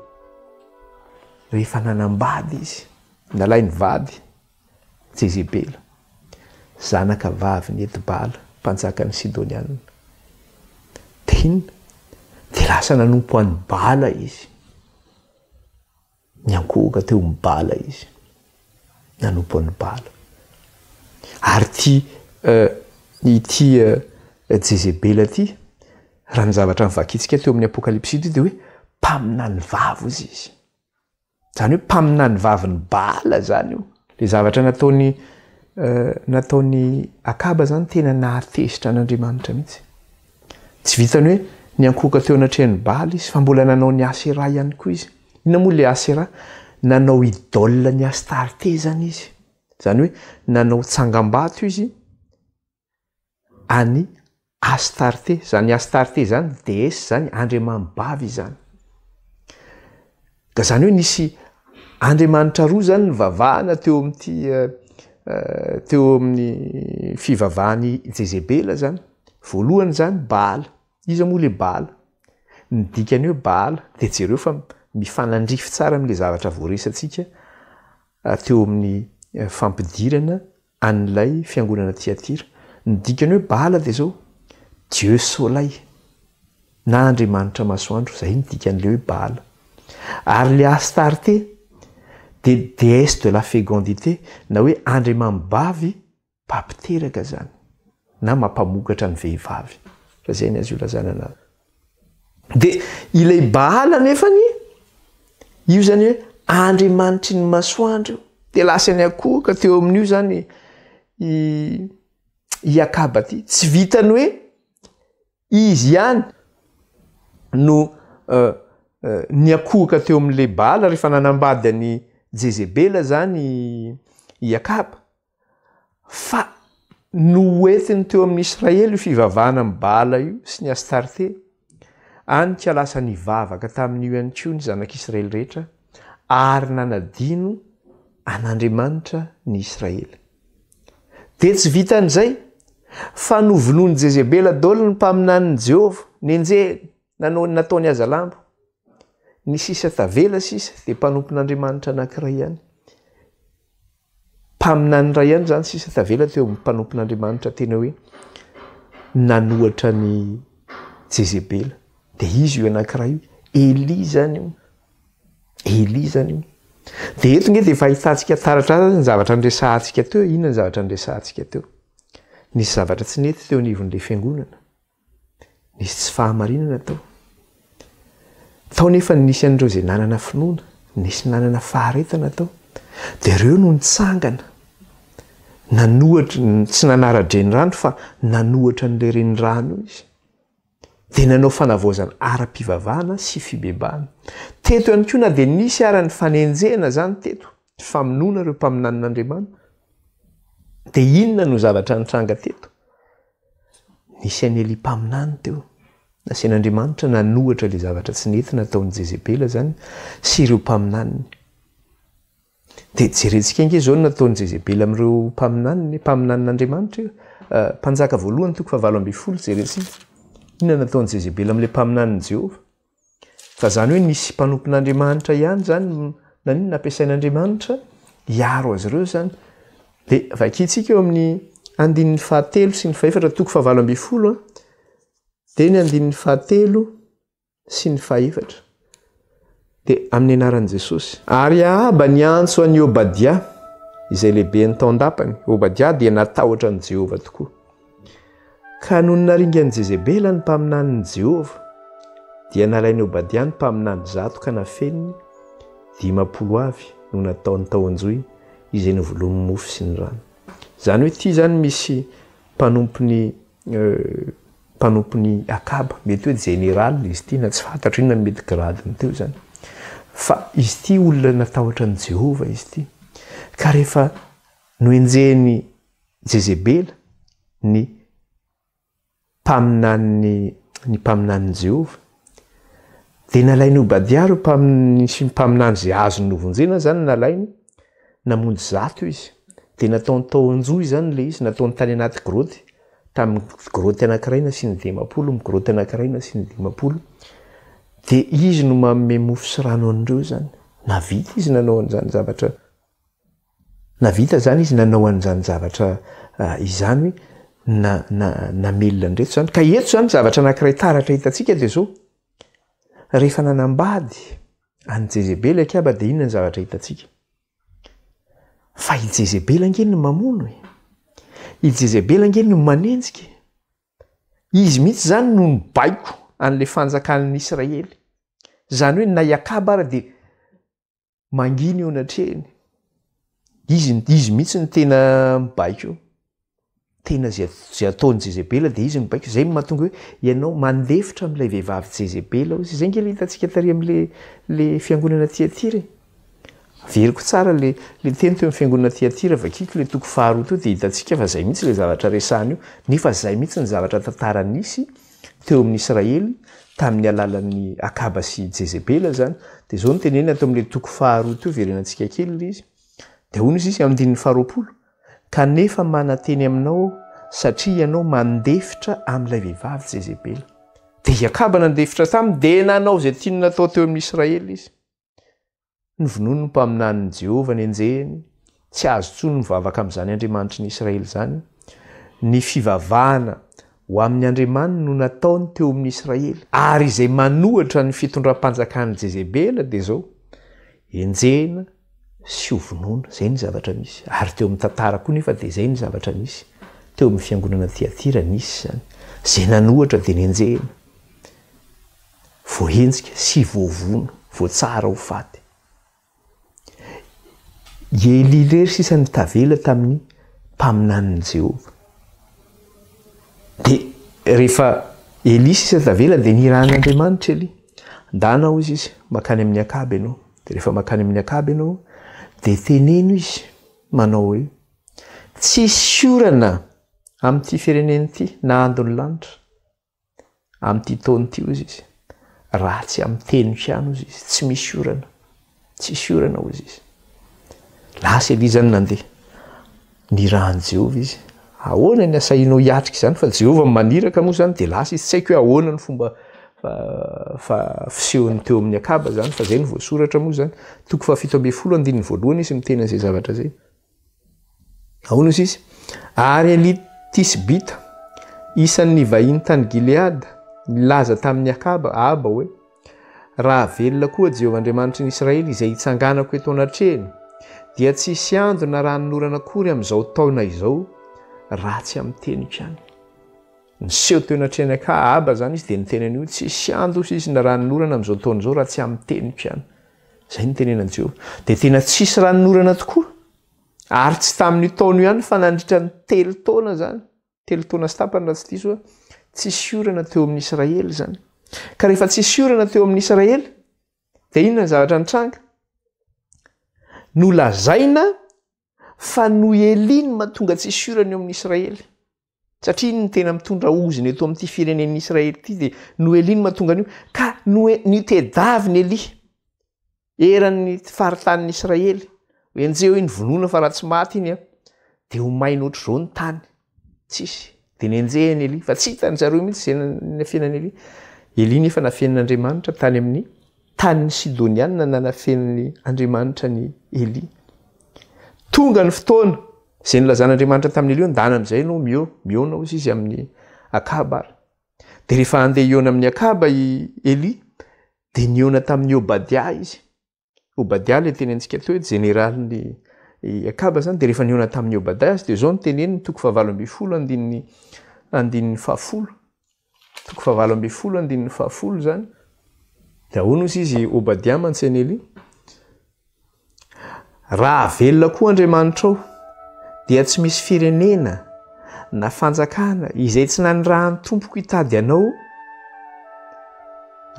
Rehefa nanambady izy, nalainy vady Jezebela, zanaka vavin'i Etbala, mpanjakan'ny Sidonianina. Dia inona? Dia lasa nanompo an'i Baala izy. Niankohoka teo amin'i Bala izy. Nanompo an'i Bala. Ary ity ity Jezebela ity, Raha ny zavatra novakintsika teo amin'ny Apokalypsy ity dia hoe mpaminany vavy hozy izy. Izany hoe mpaminany vavin'i Baala izany io. Ilay zavatra nataony nataon'i Akaba izany tena nahatezitra an'Andriamanitra mihitsy. Tsy vitan'ny hoe niankohoka teo anatrehan'i Baala izy fa mbola nanao ny Aseraha ihany koa izy. Inona moa ilay Aseraha? Nanao idole ny Astarte izany izy. Izany hoe nanao tsangambato izy an'i Astarte. Izany Astarte izany, déesse izany, andriamanibavy izany. Ka izany hoe nisy andriamanitra roa izany nivavahana teo amin'ity teo amin'ny fivavahan'i Jezebela izany. Voalohany izany Baala. Iza moa ilay Baala? Ny dikany hoe Baala dia jereo fa mifanandrify tsara amin'ilay zavatra voaresantsika teo amin'ny fampidirana an'ilay fiangonana Tyatira. Ny dikany hoe Baala dia izao, Dieu soleil, na Andriamanitra masoandro, izay ny dikan'ilay hoe Baala. Ary ilay Astarte dia déesse de la fécondité, na hoe andriamanibavy mpampiteraka izany, na mampamokatra ny vehivavy, raha izay ny azo ilazana anazy. Dia ilay Baala nefany, io izany hoe andriamanitry ny masoandro io. Dia lasa niankohoka teo amin'io izany i i Akaba ty. Tsy vitany hoe izy ihany no uh, uh, niankohoka teo amin'ilay Baala rehefa nanambady an'i Jezebela izany i Akaba. Fa noentiny teo amin'ny Israely io fivavahana amin'i Baala io sy ny Astarte, any ka lasa nivavaka tamin'io ihany koa ny zanak'Israely rehetra, ary nanadino an'Andriamanitra ny Israely. Dia tsy vitan'izay, fa novonoin'i Jezebela daholo ny mpaminanin'i Jehovah, nenjehiny, nanao ny nataony hazalambo. Ny sisa tavela sisa dia mpanompon'Andriamanitra anankiray ihany. Mpaminany iray ihany izany sisa tavela teo amin'ny mpanompon'Andriamanitra tena hoe nanohatra an'i Jezebela. Dia izy io anankiray io. Elia izany io. Elia izany io. Dia eto nge dia efa ahitantsika taratra azy ny zavatra niresahantsika teo. Inona ny zavatra niresahantsika teo? Nisy zavatra tsy nety teo anivon'ilay fiangonana. Nisy tsy fahamarinana tao. Tao nefa ny nisy an'ireo izay nanana finoana, nisy nanana faharetana tao. Dia ireo no nitsangana, nanohatra, tsy nanara-drenirano fa nanohatra an'ilay renirano io izy. Dia nanao fanavaozana ara-pivavahana sy fibebahana. Teto ihany koa na dia nisy ara ny fanenjehana izany teto, ny famonoana ireo mpaminanin'Andriamanitra, dia inona no zavatra nitranga teto? Nisy an'i Elia mpaminany teo. Nasian'Andriamanitra nanohatra ilay zavatra tsy nety nataon'i Jezebela izany sy ireo mpaminaniny. Dia jerentsika ange izao ny nataon'i Jezebela amin'ireo mpaminaniny, mpaminanin'Andriamanitra io. Eh, mpanjaka voalohany toko fahavalo ambin'ny folo jerentsika. Inona nataon'i Jezebela amin'ilay mpaminanin'i Jehovah? Fa zany hoe nisy mpanompon'Andriamanitra ihany zany naninona nampiasain'Andriamanitra hiaro azy ireo zany. Dia vakintsika eo amin'ny andininy fahatelo sy ny fahefatra toko fahavalo ambin'ny folo an, dia ny andininy fahatelo sy ny fahefatra. Dia amin'ny anaran'i Jesosy. Ary Ahaba niantso an'i Obadia, izay lehiben'ny tao an-dapany. Obadia dia natahotra an'i Jehovah tokoa. Ka nony naringan'i Jezebela ny mpaminanin'i Jehovah, dia nalain'i Obadia ny mpaminany zato ka nafeniny, 50 avy no nataony tao an-johy izay novolominy mofo sy ny rano. Izany hoe ity izany misy mpanompon'i mpanompon'i Akaba, mety hoe jeneraly izy ity na tsy fantatro inona ny mety gradiny teo izany. Fa izy ity olona natahotra an'i Jehovah izy ity. Ka rehefa nohenjehin'i Jezebela, ny mpaminanin'ny ny mpaminanin'i Jehovah. Dia nalain'i Obadia ireo mpaminany sy ny mpaminany izay azony novonjena izany nalainy, namonjy zato izy. Dia nataony tao an-johy izany ilay izy, nataony tany anaty groty, tamin'ny groty anankiray nasiany 50, ny groty anankiray nasiany 50. Dia izy no manome mofo sy rano an'ireo izany. Nahavita izy nanao an'izany zavatra Nahavita izany izy nanao an'izany zavatra izany hoe na, na, namelona an'ireto izany. Ka eto izany zavatra anankiray taratra hitantsika dia izao, rehefa nanambady an'i Jezebela i Akaba dia inona ny zavatra hitantsika? Fa i Jezebela ange no mamono e. I Jezebela ange no manenjika e. Izy mihitsy izany no nibaiko an'ilay fanjakan'ny Israely. Izany hoe na i Akaba ara dia mangina eo anatrehiny. Izy, izy mihitsy no tena mibaiko eo. Tena izay, izay ataon'i Jezebela dia izy no mibaiko. Izay no mahatonga hoe ianao mandefitra amin'ilay vehivavy Jezebela hozy. Izay ange ilay hitantsika tary amin'ilay ilay fiangonana Tyatira e. Averiko tsara ilay ilay teny teo amin'ny fiangonana Tyatira, vakiko ilay toko faharoa teo dia hitantsika fa izay mihitsy ilay zavatra resahina io. Nefa izay mihitsy ny zavatra tantara nisy teo amin'ny Israely tamin'ny alalan'i Akaba sy Jezebela izany. Dia izao no teneniny ato amin'ilay toko faharoa teo, verenantsika kely ilay izy. Dia hoy izy amin'ny andininy faharoapolo, Kanefa mananteny aminao aho, satria ianao mandefitra amin'ilay vehivavy Jezebela. Dia i Akaba nandefitra taminy, dia nanao izay tiany natao teo amin'ny Israely izy. Novonoiny ny mpaminanin'i Jehovah, nenjehiny, tsy azo intsony ny mivavaka amin'izany Andriamanitry ny Israely izany. Ny fivavahana ho amin'ny andriamaniny no nataony teo amin'ny Israely. Ary izay manohitra ny fitondram-panjakan'i Jezebela dia izao, enjehina sy hovonoina. Izay ny zavatra misy. Ary teo amin'ny tantara koa nefa dia izay ny zavatra nisy. Teo amin'ny fiangonana Tyatira nisy izany. Izay nanohitra dia nenjehina. Voahenjika sy voavono, voatsara ho faty. I Elia irery sisa no tavela tamin'ny mpaminanin'i Jehovah. Dia rehefa Elia sisa tavela dia nirahan'Andriamanitra Elia. Ndana hozy izy, mankany amin'i Akaba ianao. Dia rehefa mankany amin'i Akaba ianao, dia teneno izy manao hoe, Tsisy orana amin'ity firenena ity na andon'ny lanitra. Amin'ity taona ity hozy izy, ratsy amin'ny teniko ihany hozy izy, tsy misy orana, tsisy orana hozy izy. Lasa Elia zany nandeha, nirahan'i Jehovah izy. Ahoana ny asahinao hiatrika izany fa Jehovah maniraka moa zany dia lasa izy, tsy haiko hoe ahoana ny fomba fa fisehony teo amin'ny Akaba zany fa zay no voasoratra moa zany. Toko faha 17 andininy voalohany izy miteny an'izay zavatra izay. Ahoana hozy izy? Ary Elia Tisbita, isan'ny nivahiny tany Gileada, nilaza tamin'i Akaba, Ahaba, hoe, Raha velona koa Jehovah Andriamanitry ny Israely izay itsanganako eto anatrehany, dia tsy hisy ando na ranonorana akory amin'izao taona izao, raha tsy amin'ny teniko ihany. Niseho teo anatrehan'i Akaba izany izy, dia niteny an'io, Tsy hisy ando, hoy izy, na ranonorana amin'izao taona izao, raha tsy amin'ny teniko ihany. Izay no tenenan'i Jehovah. Dia tena tsisy ranonorana tokoa. Ary tsy tamin'io taona io ihany fa nandritra ny telo taona izany. Telo taona sy tapany raha tsy diso aho. Tsisy orana teo amin'ny Israely izany. Ka rehefa tsisy orana teo amin'ny Israely, dia inona ny zavatra nitranga? Nolazaina fa noho Elia no mahatonga tsisy orana eo amin'ny Israely. Satria iny no tena mitondra ozona eto amin'ity firenen'ny Israely ity dia noho Elia no mahatonga an'io. Ka noho notediavin'i Elia eran'ny faritanin'ny Israely. Enjeho iny vonoina fa raha tsy maty iny an, dia ho maina ohatr'izao ny tany. Tsisy. Dia nenjehin'i Elia. Fa tsy hitan-dry zareo mihitsy izay nafenan'i Elia. Elia nefa nafenin'Andriamanitra tany amin'ny Tanin'ny Sidoniana nanafenin'ny Andriamanitra an'i Elia. Tonga ny fotoana izay nilazan'Andriamanitra tamin'i Elia hoe ndana amin'izay ianao miheo, mihaona hozy izy amin'i Akaba ary. Dia rehefa handeha hihaona amin'i Akaba i Elia, dia nihaona tamin'i Obadia izy. Obadia ilay tenentsika teo hoe jeneralin'i Akaba izany, dia rehefa nihaona tamin'i Obadia izy, dia izao no teneniny, toko fahavalo ambin'ny folo andininy andininy fahafolo. Toko fahavalo ambin'ny folo andininy fahafolo izany. Dia ahoana hozy izy Obadia mantsy an'i Elia? Raha velona koa Andriamanitrao, dia tsy misy firenena na fanjakana izay tsy nanirahan'ny tompoko hitady anao.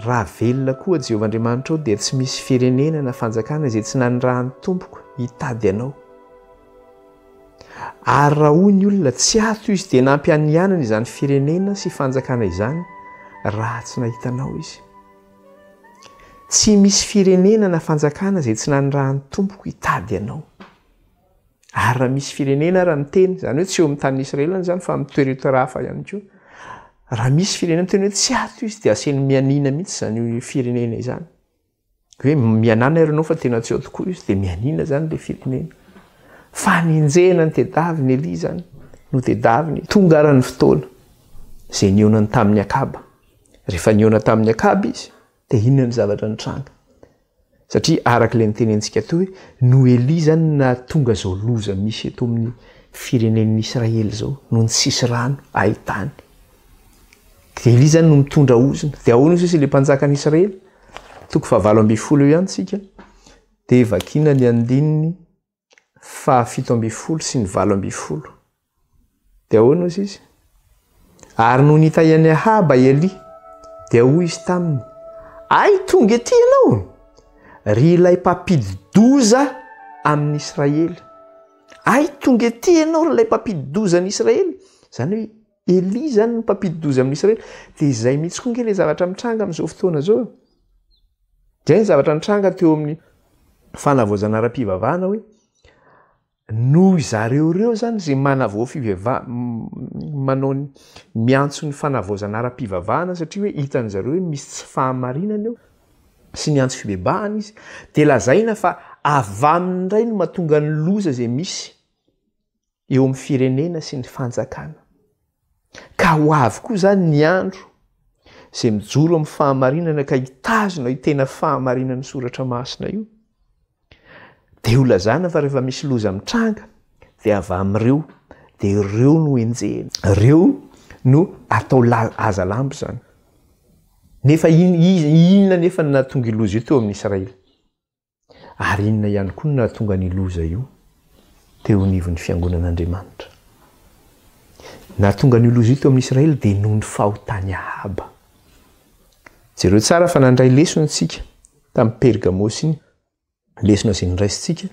Raha velona koa Jehovah Andriamanitrao, dia tsy misy firenena na fanjakana izay tsy nanirahan'ny tompoko hitady anao. Ary raha hoy ny olona, Tsy ato izy, dia nampianianany izany firenena sy fanjakana izany, raha tsy nahita anao izy. Tsy misy firenena na fanjakana izay tsy nanirahan'ny Tompoko hitady anao. Ary raha misy firenena raha miteny, izany hoe tsy eo amin'ny tanin'i Israely ihany izany fa amin'ny territoire hafa ihany koa, raha misy firenena miteny hoe tsy ato izy, dia asainy mianiana mihitsy izany firenena izany. Hoe mianana ary ianao fa tena tsy ao tokoa izy dia mianiana izany ilay firenena. Fanenjehana ny tedaviny Elia izany no tedaviny. Tonga ara ny fotoana izay nihaonany tamin'i Akaba. Rehefa nihaona tamin'i Akaba izy dia inona ny zavatra nitranga? Satria araka ilay nitenentsika teo hoe noho Elia izany no nahatonga izao loza misy eto amin'ny firenen'ny Israely izao, noho ny tsisy rano ahitany. Dia Elia izany no mitondra ozona. Dia ahoana hoy ilay mpanjakan'i Israely? Toko fahavalo ambin'ny folo eo ihany tsika. Dia vakiana ny andininy fahafito ambin'ny folo sy ny 18. Dia ahoana hoy izy? Ary nony nitahian'i Ahaba i Elia, dia hoy izy taminy, Ay, tonga ety ianao, ry ilay mpampidi-doza amin'i Israely. Ay, tonga ety ianao, ry ilay mpampidi-doza an'i Israely. Izany hoe Elia izany no mpampidi-doza amin'i Israely. Dia izay mihitsy koa ange ilay zavatra mitranga amin'izao fotoana izao. Izay ny zavatra nitranga teo amin'ny fanavaozana ara-pivavahana hoe noho zareo ireo izany izay manavao fivava- manao ny miantso ny fanavaozana ara-pivavahana satria hoe hitan'ny zareo hoe misy tsy fahamarinana eo sy niantso fibebahana izy dia lazaina fa avy aminy indray no mahatonga ny loza izay misy eo amin'ny firenena sy ny fanjakana. Ka ho avy koa izany ny andro izay mijoro amin'ny fahamarinana ka hitazona io tena fahamarinan'ny soratra masina io. Dia ho lazana fa rehefa misy loza mitranga dia avy amin'ireo, dia ireo no enjehina. Ireo no atao haza lambo izany. Nefa inona nefa no nahatonga io loza io teo amin'ny Israely? Ary inona ihany koa no nahatonga an'io loza io teo anivon'ny fiangonan'Andriamanitra? Nahatonga an'io loza io teo amin'ny Israely dia noho ny fahotan'i Ahaba. Jereo tsara fa nandray lesona isika tamin'i Pergamosy iny, lesona izay noraisintsika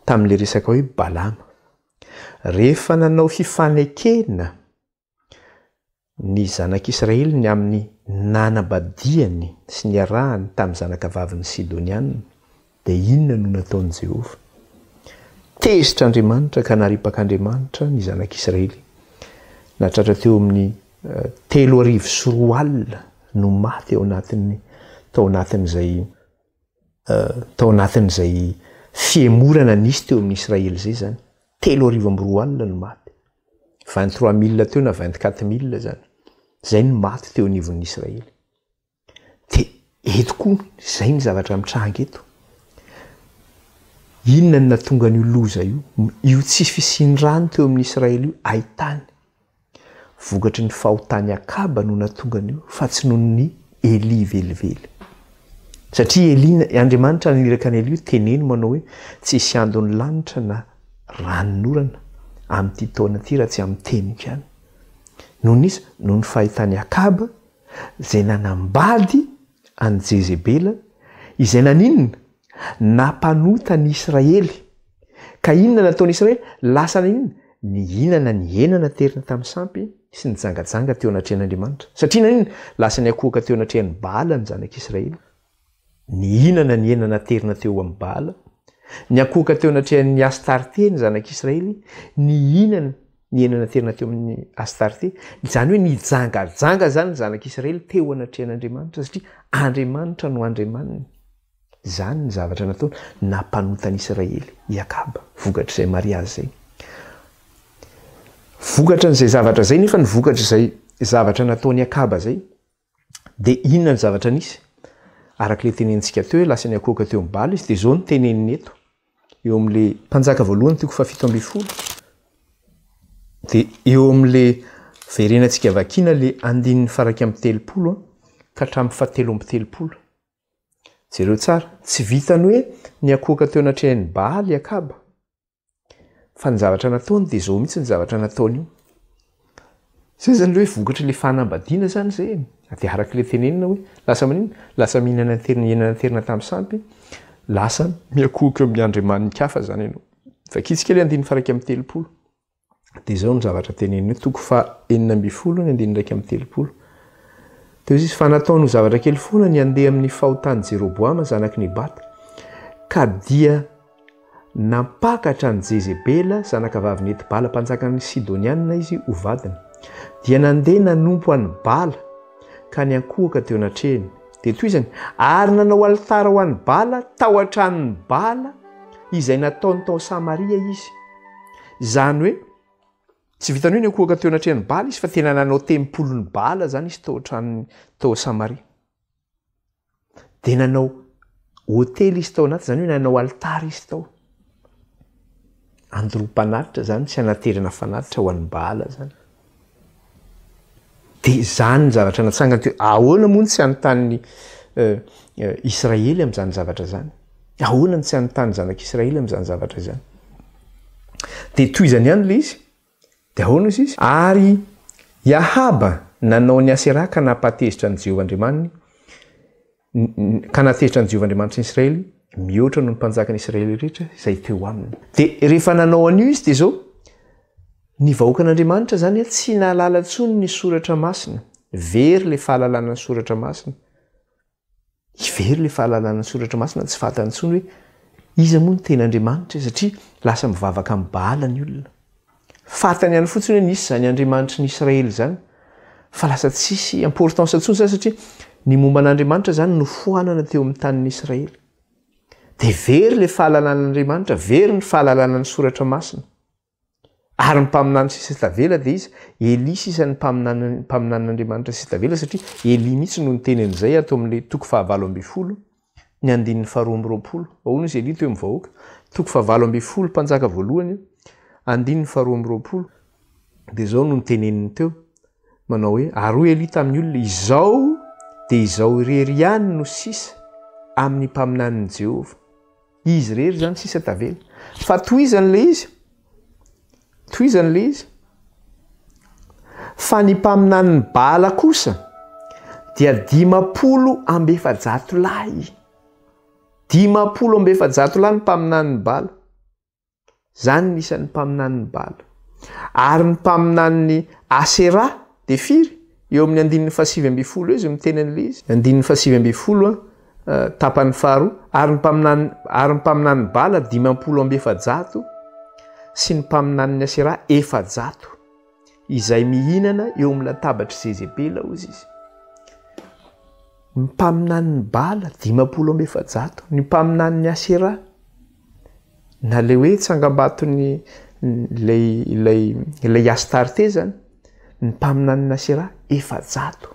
tamin'ilay resaka hoe Balama. Rehefa nanao fifanekena Ny zanak'Israely ny amin'ny nanambadiany sy niarahany tamin'ny zanakavavin'ny Sidoniana, dia inona no nataon'i Jehovah? Tezitra Andriamanitra ka naripak'Andriamanitra ny zanak'Israely. Nahatratra teo amin'ny 2003 no maty ao anatin'ny tao anatin'izay tao anatin'izay fihemorana nisy teo amin'ny Israely izay izany. 2003 no maty. 23 mille teo na 24 mille izany. Izay no maty teo anivon'ny Israely. Dia eto koa izay ny zavatra mitranga eto. Inona no nahatonga an'io loza io? Io tsy fisian'ny rano teo amin'ny Israely io, haitany. Vokatry ny fahotan'i Akaba no nahatonga an'io fa tsy noho ny Elia velively. Satria Elia, Andriamanitra naniraka an'i Elia, teneno manao hoe tsy hisy andon'ny lanitra na ranonorana amin'ity taona ity raha tsy amin'ny teniko ihany. Noho ny iza? Noho ny fahitan'i Akaba izay nanambady an'i Jezebela izay naninona? Nampanota ny Israely. Ka inona nataon'ny Israely? Lasa naninona? Nihinana ny hena naterina tamin'ny sampy sy nijangajanga teo anatrehan'Andriamanitra. Satria naninona? Lasa niankohoka teo anatrehan'i Baala ny zanak'Israely. Nihinana ny hena naterina teo amin'i Baala. Niankohoka teo anatrehan'i Astarte ny zanak'Israely. Nihinana ny hena naterina teo amin'i Astarte. Izany hoe nijangajanga izany ny zanak'Israely teo anatrehan'Andriamanitra satria Andriamanitra no Andriamaniny. Izany ny zavatra nataony, nampanota an'i Israely i Akaba, vokatr'izay mariazy izay. Vokatra an'izay zavatra izay nefa ny vokatr'izay zavatra nataon'i Akaba izay, dia inona ny zavatra nisy? Araka ilay tenenintsika teo hoe lasa niankohoka teo amin'ny Bala izy, dia izao no teneniny eto, eo amin'ilay Mpanjaka voalohany toko fahafito ambin'ny folo, dia eo amin'ilay verenantsika vakiana ilay andininy faha-iraika amby telopolo ka hatramin'ny fahatelo amby telopolo. Jereo tsara, tsy vitan'ny hoe niankohoka teo anatrehan'i Baala i Akaba, fa ny zavatra nataony dia izao mihitsy ny zavatra nataony io. Izay izany ilay hoe vokatry ilay fanambadiana izany izay e. Dia araka ilay tenenina hoe lasa maninona? Lasa mihinana terina, hihinana terina tamin'ny sampy, lasa miankohoka eo amin'ny andriamani-kafa izany ianao. Vakintsika ilay andininy faha 31. Dia izao no zavatra teneniny eo, toko faha 16 ny andininy 31. Dia hoy izy, fa nataony ho zavatra kely foana ny handeha amin'ny fahotan'i Jeroboama zanak'i Nebata, ka dia nampakatra an'i Jezebela zanakavavin'i Etbala mpanjakan'ny Sidonianina izy ho vadiny. Dia nandeha nanompo an'i Bala ka niankohoka teo anatrehiny. Dia tohizany, ary nanao alitara ho an'i Bala tao an-tranon'i Bala izay nataony tao Samaria izy. Izany hoe, tsy vitan'ny hoe niankohoka teo anatrehan'i Bala izy fa tena nanao tempolin'i Bala izany izy tao an-tranony tao Samaria. Dia nanao hotely izy tao anaty, izany hoe nanao alitara izy tao. Androam-panatitra izany sy anaterana fanatitra ho an'i Baala izany. Dia izany ny zavatra natsangany teo. Ahoana moa no tsy hanontany Israely amin'izany zavatra izany? Ahoana no tsy hanontany zanak'Israely amin'izany zavatra izany? Dia tohizany ihany ilay izy. Dia ahoana hozy izy? Ary i Ahaba nanao ny Aseraha ka nampahatezitra an'i Jehovah Andriamaniny, ka nahatezitra an'i Jehovah Andriamanitry ny Israely mihoatra noho ny mpanjakan'ny Israely rehetra izay teo aminy. Dia rehefa nanao an'io izy dia izao, ny vahoakan'Andriamanitra izany tsy nahalala intsony ny soratra masina, very ilay fahalalana ny soratra masina. Very ilay fahalalana ny soratra masina, tsy fantany intsony hoe iza moa no tena Andriamanitra e, satria lasa mivavaka amin'i Baala ny olona. Fantany ihany fotsiny hoe nisy izany Andriamanitry ny Israely izany, fa lasa tsisy importance intsony izany satria ny momba an'Andriamanitra izany nofoanana teo amin'ny tanin'ny Israely. Dia very ilay fahalalana an'Andriamanitra, very ny fahalalana ny soratra masina. Ary ny mpaminany sisa tavela dia iza? Elia sisa ny mpaminany mpaminanin'Andriamanitra sisa tavela satria Elia mihitsy no niteny an'izay ato amin'ilay toko fahavalo ambin'ny folo ny andininy faharoa amby roapolo. Ahoana izy Elia teo amin'ny vahoaka? Toko fahavalo ambin'ny folo mpanjaka voalohany andininy faharoa amby roapolo. Dia izao no niteneniny teo manao hoe ary hoy Elia tamin'ny olona izao dia izao irery ihany no sisa amin'ny mpaminanin'i Jehovah. Izy irery izany sisa tavela. Fa tohizany ilay izy. Tohizany ilay izy. Fa ny mpaminanin'i Baala kosa dia 450 lahy. 450 lahy ny mpaminanin'i Baala. Izany ny isan'ny mpaminanin'i Bala. Ary ny mpaminanin'i Asera dia firy? Eo amin'ny andininy fahasivy ambin'ny folo eo izy miteny an'ilay izy. Andininy fahasivy ambin'ny folo, tapany faharoa. Ary ny mpaminany, ary ny mpaminanin'i Bala 450 sy ny mpaminanin'i Asera 400, izay mihinana eo amin'ny latabatr'i Zezebela, hozy izy. Ny mpaminanin'i Bala 450, ny mpaminanin'i Asera Na ilay hoe tsangambaton'ny ilay ilay ilay Astarte zany, ny mpaminanin'i Asera 400.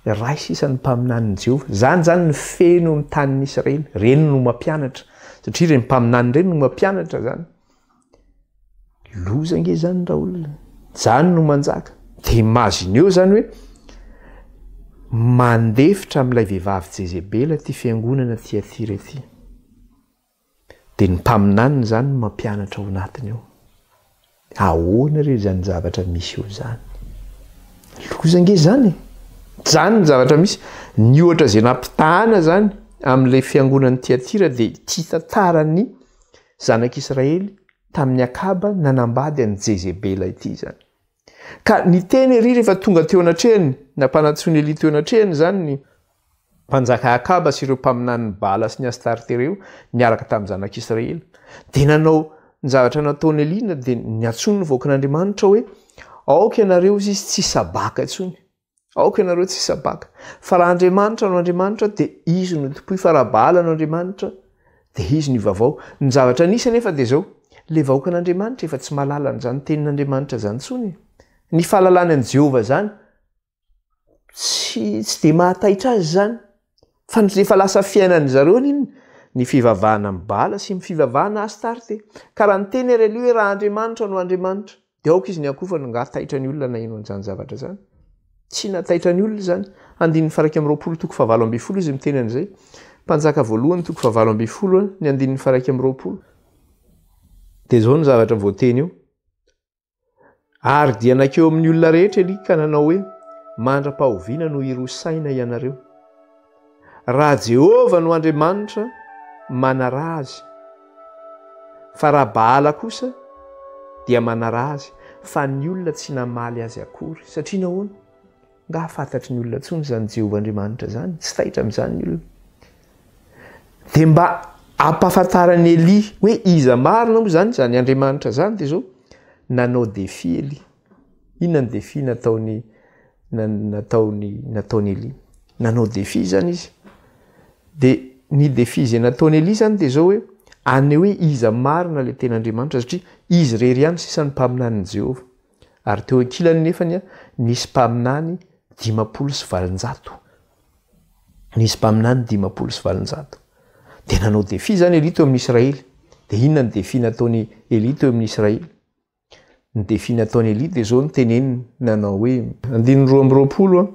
Iray sisa ny mpaminanin'i Jehovah. Zany zany ny feno ny tanin'i Israely. Ireny no mampianatra. Satria ireny mpaminany ireny no mampianatra zany. Loza ange zany raolona. Zany no manjaka. Dia imagineo zany hoe mandefitra amin'ilay vehivavy Jezebela ity fiangonana Tyatira ity. Dia ny mpaminaniny izany no mampianatra ao anatiny ao. Ahoana re izany zavatra misy eo izany? Loza ange izany e! Izany ny zavatra misy. Ny ohatra izay nampitahana izany amin'ilay fiangonan'i Tyatira dia ity tantaran'ny zanak'Israely tamin'i Akaba nanambady an'i Jezebela ity izany. Ka niteny ery rehefa tonga teo anatrehany, nampanantsoin'i Elia teo anatrehany izany ny Mpanjaka Akaba sy ireo mpaminanin'i Bala sy ny Astarte ireo niaraka tamin'ny zanak'Israely. Dia nanao ny zavatra nataon'i Elia dia niantsoany ny vahoakan'Andriamanitra hoe aoka ianareo izy izy tsy hisabaka intsony. Aoka ianareo tsy hisabaka. Fa raha Andriamanitra no Andriamanitra dia izy no tompoy fa raha Baala no Andriamanitra dia izy no ivavao. Ny zavatra nisy anefa dia izao, ilay vahoakan'Andriamanitra efa tsy mahalala an'izany tenin'Andriamanitra izany intsony. Ny fahalalana an'i Jehovah izany tsy tsy dia mahataitra azy izany fa ny efa lasa fiainan'ny zareo anie ny fivavahana amin'ny Bala sy ny fivavahana Astarte. Ka raha niteny ary Elia hoe raha Andriamanitra no Andriamanitra dia aoka izy ny akofany, angaha taitra ny olona naheno an'izany zavatra izany? Tsy nataitra ny olona izany. Andininy faha 21 toko fahavalo ambin'ny folo izy miteny an'izay. Mpanjaka voalohany toko fahavalo ambin'ny folo ny andininy faha 21. Dia izao ny zavatra voateny eo. Ary dia nankeo amin'ny olona rehetra Elia ka nanao hoe, Mandra-pahoviana no hiroa saina ianareo? Raha Jehovah no Andriamanitra, manaraha azy. Fa raha Baala kosa, dia manaraha azy. Fa ny olona tsy namaly azy akory. Satria nahoana? Angaha fantatry ny olona intsony izany Jehovah Andriamanitra izany? Tsy taitra amin'izany ny olona. Dia mba ampahafantaran'i Elia hoe iza marina moa izany izany Andriamanitra izany dia izao, nanao défi Elia. Inona ny défi nataony nataony nataon'i Elia? Nanao défi izany izy. Dia ny défi izay nataon'i Elia izany dia izao hoe haneho hoe iza marina ilay tena Andriamanitra satria izy irery ihany sisa ny mpaminanin'i Jehovah. Ary teo ankilany nefany nisy mpaminany 850. Nisy mpaminany 850. Dia nanao défi izany Elia teo amin'ny Israely. Dia inona ny défi nataon'i Elia teo amin'ny Israely? Ny défi nataon'i Elia dia izao no teneniny, nanao hoe. Andininy 22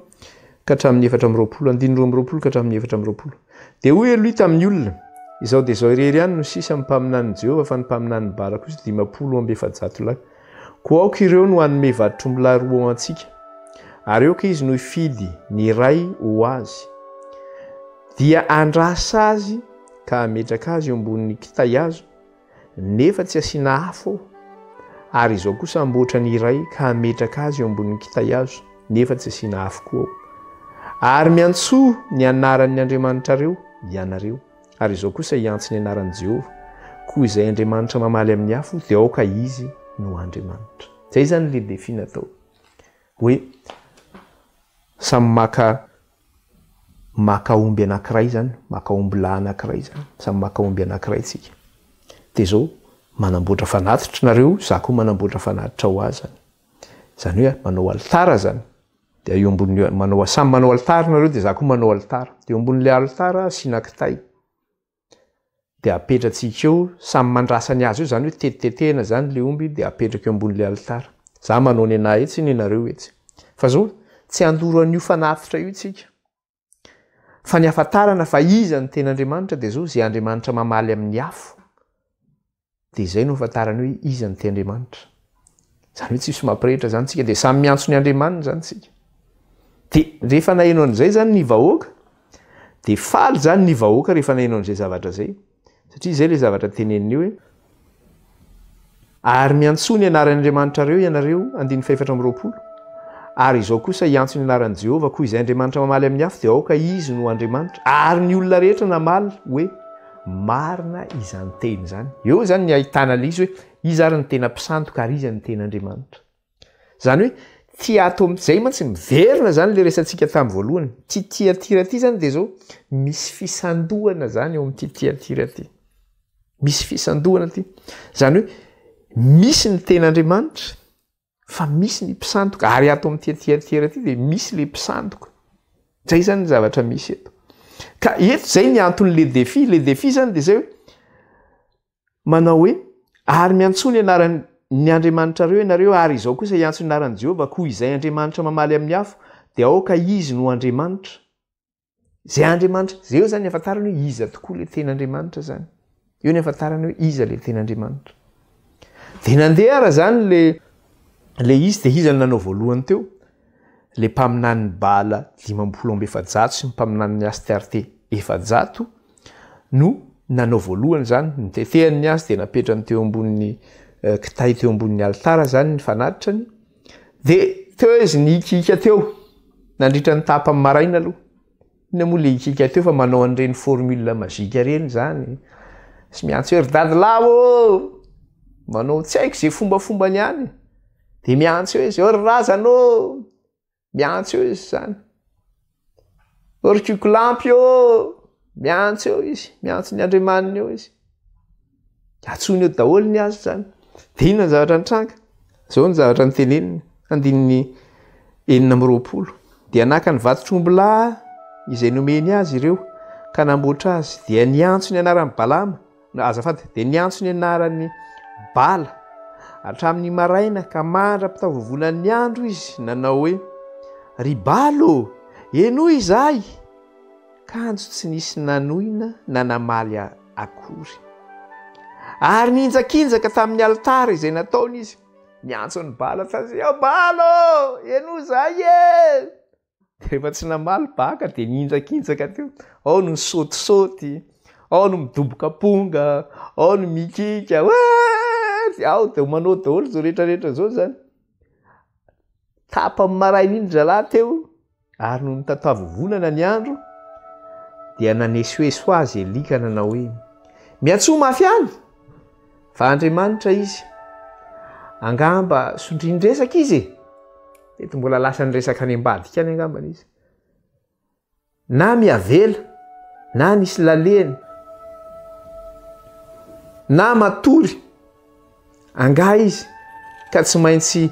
ka hatramin'ny 24, andininy 22 ka hatramin'ny 24. Dia hoy Elia tamin'ny olona, Izao dia izao irery ihany no sisa amin'ny mpaminanin'i Jehovah, fa ny mpaminanin'i Bala kosa 450 lahy. Koa aoka ireo no hanome vatotr'ombilahy roa ho antsika, ary aoka izy no hifidy ny iray ho azy. Dia handrasa azy ka hametraka azy eo ambonin'ny kitay hazo, Nefa tsy asiana afo ao. Ary izao kosa hamboatra ny iray ka hametraka azy eo ambonin'ny kitay hazo, nefa tsy asiana afo koa ao. Ary miantsoa ny anaran'ny andriamanitrareo ianareo, ary izao kosa hiantso ny anaran'i Jehovah, koa izay Andriamanitra mamaly amin'ny afo, dia aoka izy no Andriamanitra. Izay izany ilay défi natao, hoe samy maka Maka omby anankiray izany, maka ombilahy anankiray izany, samy maka omby anankiray tsika. Dia izao, manamboatra fanatitra nareo, za koa manamboatra fanatitra ho ahy izany. Izany hoe manao alitara izany. Dia eo ambonin'io, manao, samy manao alitara nareo dia za koa manao alitara. Dia eo ambonin'ilay alitara asiana kitay. Dia apetratsika eo, samy mandrasa ny azy eo, izany hoe tetitetehina izany ilay omby dia apetraka eo ambonin'ilay alitara. Za manao ny anah etsy, ny anareo etsy. Fa zao, tsy handoro an'io fanatitra io tsika. Fa ny ahafantarana fa iza no tena Andriamanitra dia zao, izay Andriamanitra mamaly amin'ny afo. Dia izay no ahafantarany hoe iza no tia Andriamanitra. Izany hoe tsisy mampirehitra izany tsika, dia samy miantso ny Andriamaniny izany tsika. Dia rehefa naheno an'izay izany ny vahoaka, dia faly izany ny vahoaka rehefa naheno an'izay zavatra izay. Satria izay ilay zavatra teneniny io hoe, Ary miantsoa ny anaran'Andriamanitrareo ianareo, andininy fahefatra amby 20, ary izao kosa hiantso ny anaran'i Jehovah, koa izay Andriamanitra mamaly amin'ny afo dia aoka izy no Andriamanitra. Ary ny olona rehetra namaly hoe, Marina izany teny izany. Eo izany ny ahitana ilay izy hoe iza ary ny tena mpisandoka ary iza ny tena Andriamanitra. Izany hoe tia ato amin'izay mantsy miverina izany ilay resatsika tamin'ny voalohany. Ity tiatira ity izany dia izao misy fisandohana izany eo amin'ity tiatira ity. Misy fisandohana ity. Izany hoe misy ny tena Andriamanitra Fa misy ny mpisandoka, ary ato amin'ity tiatiera ity dia misy le mpisandoka. Zay zany ny zavatra misy eto. Ka eto zay ny anton'le défi, le défi zany dia zay hoe manao hoe ary miantsoa ny anaran'ny ny Andriamanitrareo ianareo ary izao kosa hiantso ny anaran'i Jehovah, koa izay Andriamanitra mamaly amin'ny afo dia aoka izy no Andriamanitra. Izay Andriamanitra, izay eo izany ny ahafantarana hoe iza tokoa ilay tena Andriamanitra izany. Eo ny ahafantarana hoe iza ilay tena Andriamanitra. Dia nandeha ara izany le le izy dia iza no nanao voalohany teo? Le mpaminanin'i Baala 450 sy ny mpaminanin'i Astarte 400 no nanao voalohany izany, nitetehany ny azy dia napetrany teo ambonin'ny eh, kitay teo ambonin'ny alitara izany ny fanatitrany. Dia teo izy nihikihika teo nandritra ny tapany maraina aloha. Inona moa le hikihika teo fa manao an'ireny formule magique ireny izany. Sy miantso hoe ry dadilahy ô! Manao tsy haiko izay fombafombany any. Dia miantso eo izy, ô ry razana ô! Miantso eo izy izany. Ô ry kikolampy ô! Miantso eo izy, miantso ny andriamaniny eo izy. Antsoiny eo daholo ny azy izany. Dia inona ny zavatra nitranga? Izao ny zavatra noteneniny, andininy 26. Dia naka ny vatotr'ombilahy izay nomeny azy ireo ka namboatra azy. Dia niantso ny anaran'i Balama, azafady, dia niantso ny anaran'i Bala hatramin'ny maraina ka mandra-pitavovonan'ny andro izy nanao hoe, Ry Bala ô, henoy izahay! Kanjo tsy nisy nanoina na namaly akory. Ary nihinjakinjaka tamin'ny alitara izay nataony izy, niantso an'i Bala fa hoe, Bala ô, henoy izahay e! Dia rehefa tsy namaly Baka dia nihinjakinjaka teo. Ao no nisaotisaoty, ao no midoboka amponga, ao no mikika, hoe ao dia manao daholo izao rehetrarehetra izao izany. Tapany maraina iny zalahy teo, ary nony nitatavovonana ny andro, dia nanesoeso azy Elia ka nanao hoe, Miantsoa mafy any, fa Andriamanitra izy. Angamba sondrian-dresaka izy e! Mety mbola lasa niresaka any ambadika any angambany izy. Na miavela, na nisy lalehany, na matory angaha izy ka tsy maintsy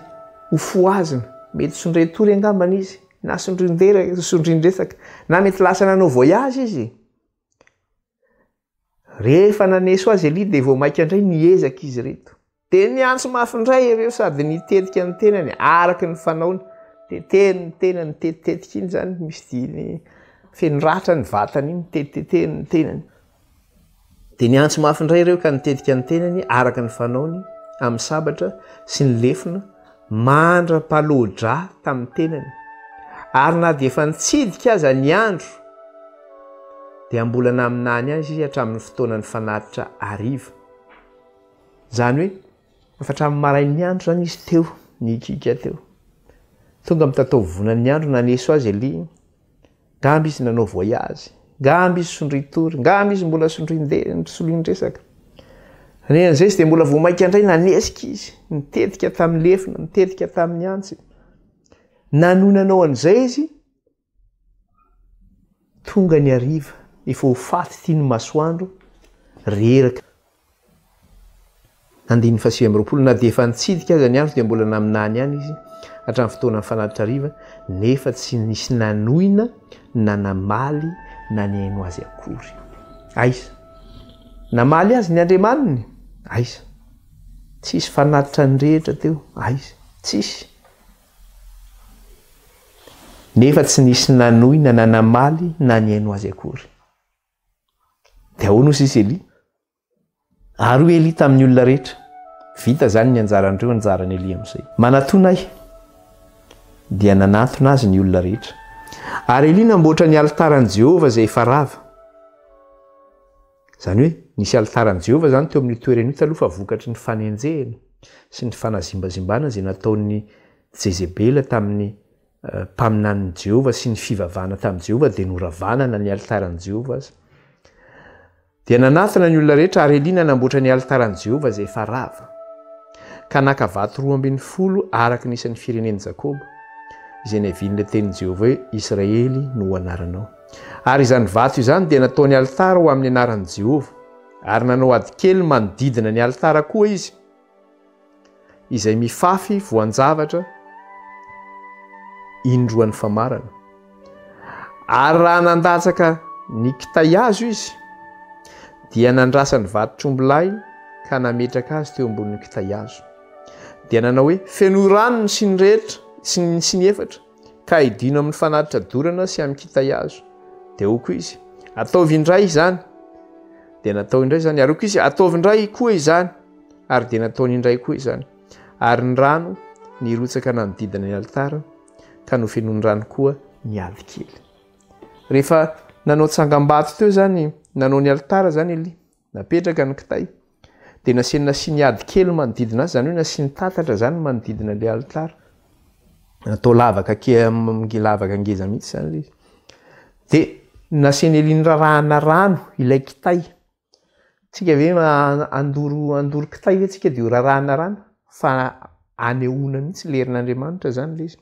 ho fohazina. Mety sondrian-tory angambany izy, na sondrian-dresaka, na mety lasa nanao voyage izy. Rehefa naneso azy Elia dia vao mainka indray niezaka izy ireto. Dia niantso mafy indray ireo sady nitetika ny tenany araka ny fanaony. Tetehiny ny tenany, nitetitetika iny izany, misy diny feno ratra ny vatany iny, nitetitetehiny ny tenany. Dia niantso mafy indray ireo ka nitetika ny tenany araka ny fanaony amin'ny sabatra sy ny lefona mandra-paloa-drà tamin'ny tenany. Ary na dia efa nitsidika aza ny andro dia mbola naminany azy izy hatramin'ny fotoanan'ny fanatitra hariva. Izany hoe efa hatramin'ny marain'ny andro izany izy teo, nihikiaka teo. Tonga mitatao vonan'ny andro naneso azy Elia. Ngamba izy nanao voyage, ngamba izy sondrian-tory, ngamba izy mbola sondrian-dresaka. An'izay izy dia mbola vao mainka indray nanesika izy, nitetika tamin'ny lefona, nitetika tamin'ny antsy. Nanohy nanao an'izay izy, tonga ny hariva, efa ho faty ity ny masoandro, reraka. Andininy faha-29, Na dia efa nitsidika aza ny andro dia mbola naminany ihany izy hatramin'ny fotoanan'ny fanatitra hariva, nefa tsy nisy nanohina na namaly na nihaino azy akory. Aiza? Namaly azy ny Andriamaniny? Aiza? Tsisy fanatitra nirehitra teo? Aiza? Tsisy. Nefa tsy nisy nanohina na namaly na nihaino azy akory. Dia ahoana hoy sisa Elia? Ary hoy Elia tamin'ny olona rehetra, Vita izany ny anjaran'ireo, anjaran'i Elia amin'izay. Manatòna ahy. Dia nanatona azy ny olona rehetra. Ary Elia namboatra ny alitaran'i Jehovah izay efa rava. Izany hoe, nisy alitaran'i Jehovah izany teo amin'io toerana io taloha fa vokatry ny fanenjehana sy ny fanazimbazimbana izay nataon'i Jezebela tamin'ny mpaminanin'i Jehovah sy ny fivavahana tamin'i Jehovah dia noravana na ny alitaran'i Jehovah aza. Dia nanatona ny olona rehetra ary Elia nanamboatra ny alitaran'i Jehovah izay efa rava, ka naka vato 12 araka ny isan'ny firenen'i Jakoba, izay niavian'ilay tenin'i Jehovah hoe, Israely no ho anaranao. Ary izany vato izany dia nataony alitara ho amin'ny anaran'i Jehovah, ary nanao ady kely manodidina ny alitara koa izy. izay mifafy voan-javatra indroan'ny famarana. Ary raha nandatsaka ny kitay hazo izy, dia nandrasa ny vatotr'ombilahy ka nametraka azy teo ambonin'ny kitay hazo. Dia nanao hoe, Fenoy rano ny siny rehetra, sy ny siny efatra, ka aidino amin'ny fanatitra dorana sy amin'ny kitay hazo. Dia hoy koa izy, Ataovy indray izany. Dia natao indray izany. Ary hoy koa izy, Ataovy indray koa izany. Ary dia nataony indray koa izany. Ary ny rano nirotsaka nanodidina ny alitara, ka nofenoiny rano koa ny ady kely. Rehefa nanao tsangambato teo izany, nanao ny alitara izany Elia, napetraka ny kitay, dia nasiany nasiany ady kely manodidina azy, izany hoe nasiany tatatra izany manodidina ilay alitara. Natao lavaka ke lavaka ngeza mihitsy izany ilay izy. Dia nasian'i Elia nirarahana rano ilay kitay. Tsika ve handoro handoro kitay ve tsika dia ho rarahana rano? Fa anehoana mihitsy le herin'Andriamanitra zany le izy.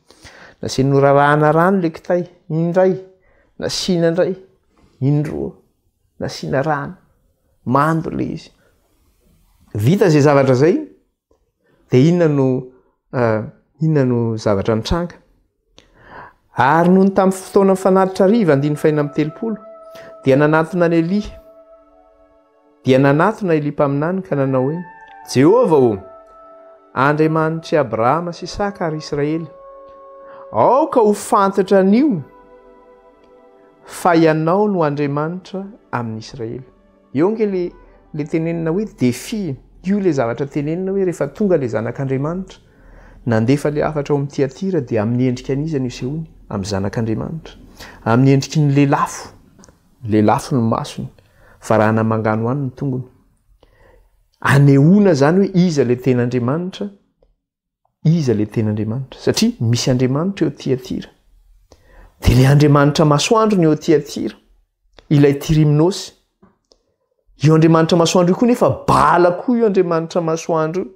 Nasiany norarahana rano le kitay, indray, nasiana indray, indroa, nasiana rano, mando le izy. Vita zay zavatra zay, Dia inona no inona no zavatra nitranga? Ary nony tamin'ny fotoana fanatitra hariva, andininy fahena amby telopolo, dia nanatona an'i Elia, dia nanatona Elia mpaminany ka nanao hoe, Jehovah ô, Andriamanitr'i Abrahama sy Isaka ary Israely, aoka ho fantatra anio fa Ianao no Andriamanitra amin'i Israely. Eo ange le le tenenina hoe défi, io le zavatra tenenina hoe rehefa tonga le zanak'Andriamanitra, nandefa le hafatra ao amin'ny Tyatira dia amin'ny endrika an'iza no isehoany? Amin'ny zanak'Andriamanitra. Amin'ny endriky ny lelafo, lelafo ny masony, varahana manganohano ny tongony. Anehoana zany hoe iza le tena Andriamanitra, Iza ilay tena Andriamanitra? Satria misy Andriamanitra eo Tyatira. Dia ilay Andriamanitra masoandro ny eo Tyatira. Ilay Tyrimnosy. Io Andriamanitra masoandro io koa nefa Bala koa io Andriamanitra masoandro io.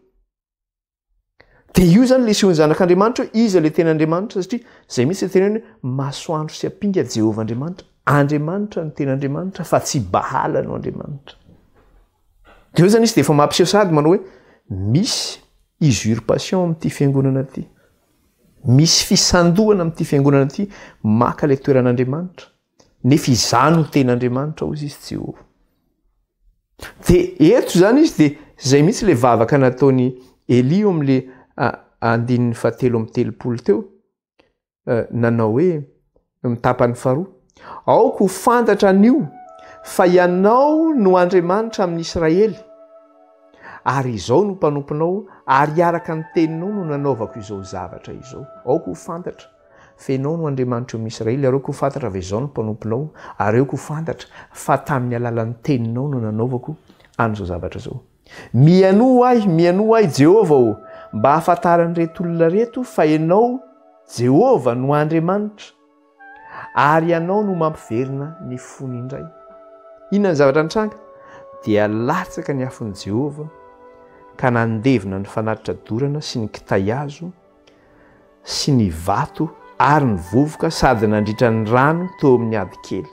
Dia io izany ilay sehon'ny zanak'Andriamanitra hoe iza ilay tena Andriamanitra satria izay mihitsy ilay tena hoe masoandro sy ampinga Jehovah Andriamanitra. Andriamanitra no tena Andriamanitra fa tsy Bahala no Andriamanitra. Dia eo izany izy dia efa mampiseho sahady manao hoe misy usurpation amin'ity fiangonana ity. Misy fisandohana amin'ity fiangonana ity maka ilay toeran'Andriamanitra. Nefa izaho no tena Andriamanitra hozy izy Jehovah. Dia eto izany izy dia Izay mihitsy ilay vavaka nataon'i Elia eo amin'ilay andininy fahatelo amby telopolo teo, nanao hoe, eo amin'ny tapany faharoa, Aoka ho fantatra anio fa Ianao no Andriamanitra amin'i Israely, ary izao no mpanomponao, ary araka ny teninao no nanaovako izao zavatra izao. Aoka ho fantatra fa Ianao no Andriamanitra eo amin'i Israely, ary aoka ho fantatra fa izao no mpanomponao, ary aoka ho fantatra fa tamin'ny alalan'ny teninao no nanaovako an'izao zavatra izao. Mihainoa ahy, mihainoa ahy, Jehovah ô, mba hahafantaran'ireto olona ireto fa Ianao, Jehovah, no Andriamanitra, ary Ianao no mampiverina ny fony indray. Inona ny zavatra nitranga? Dia latsaka ny afon'i Jehovah ka nandevona ny fanatitra dorana sy ny kitay hazo sy ny vato ary ny vovoka sady nandritra ny rano teo amin'ny ady kely.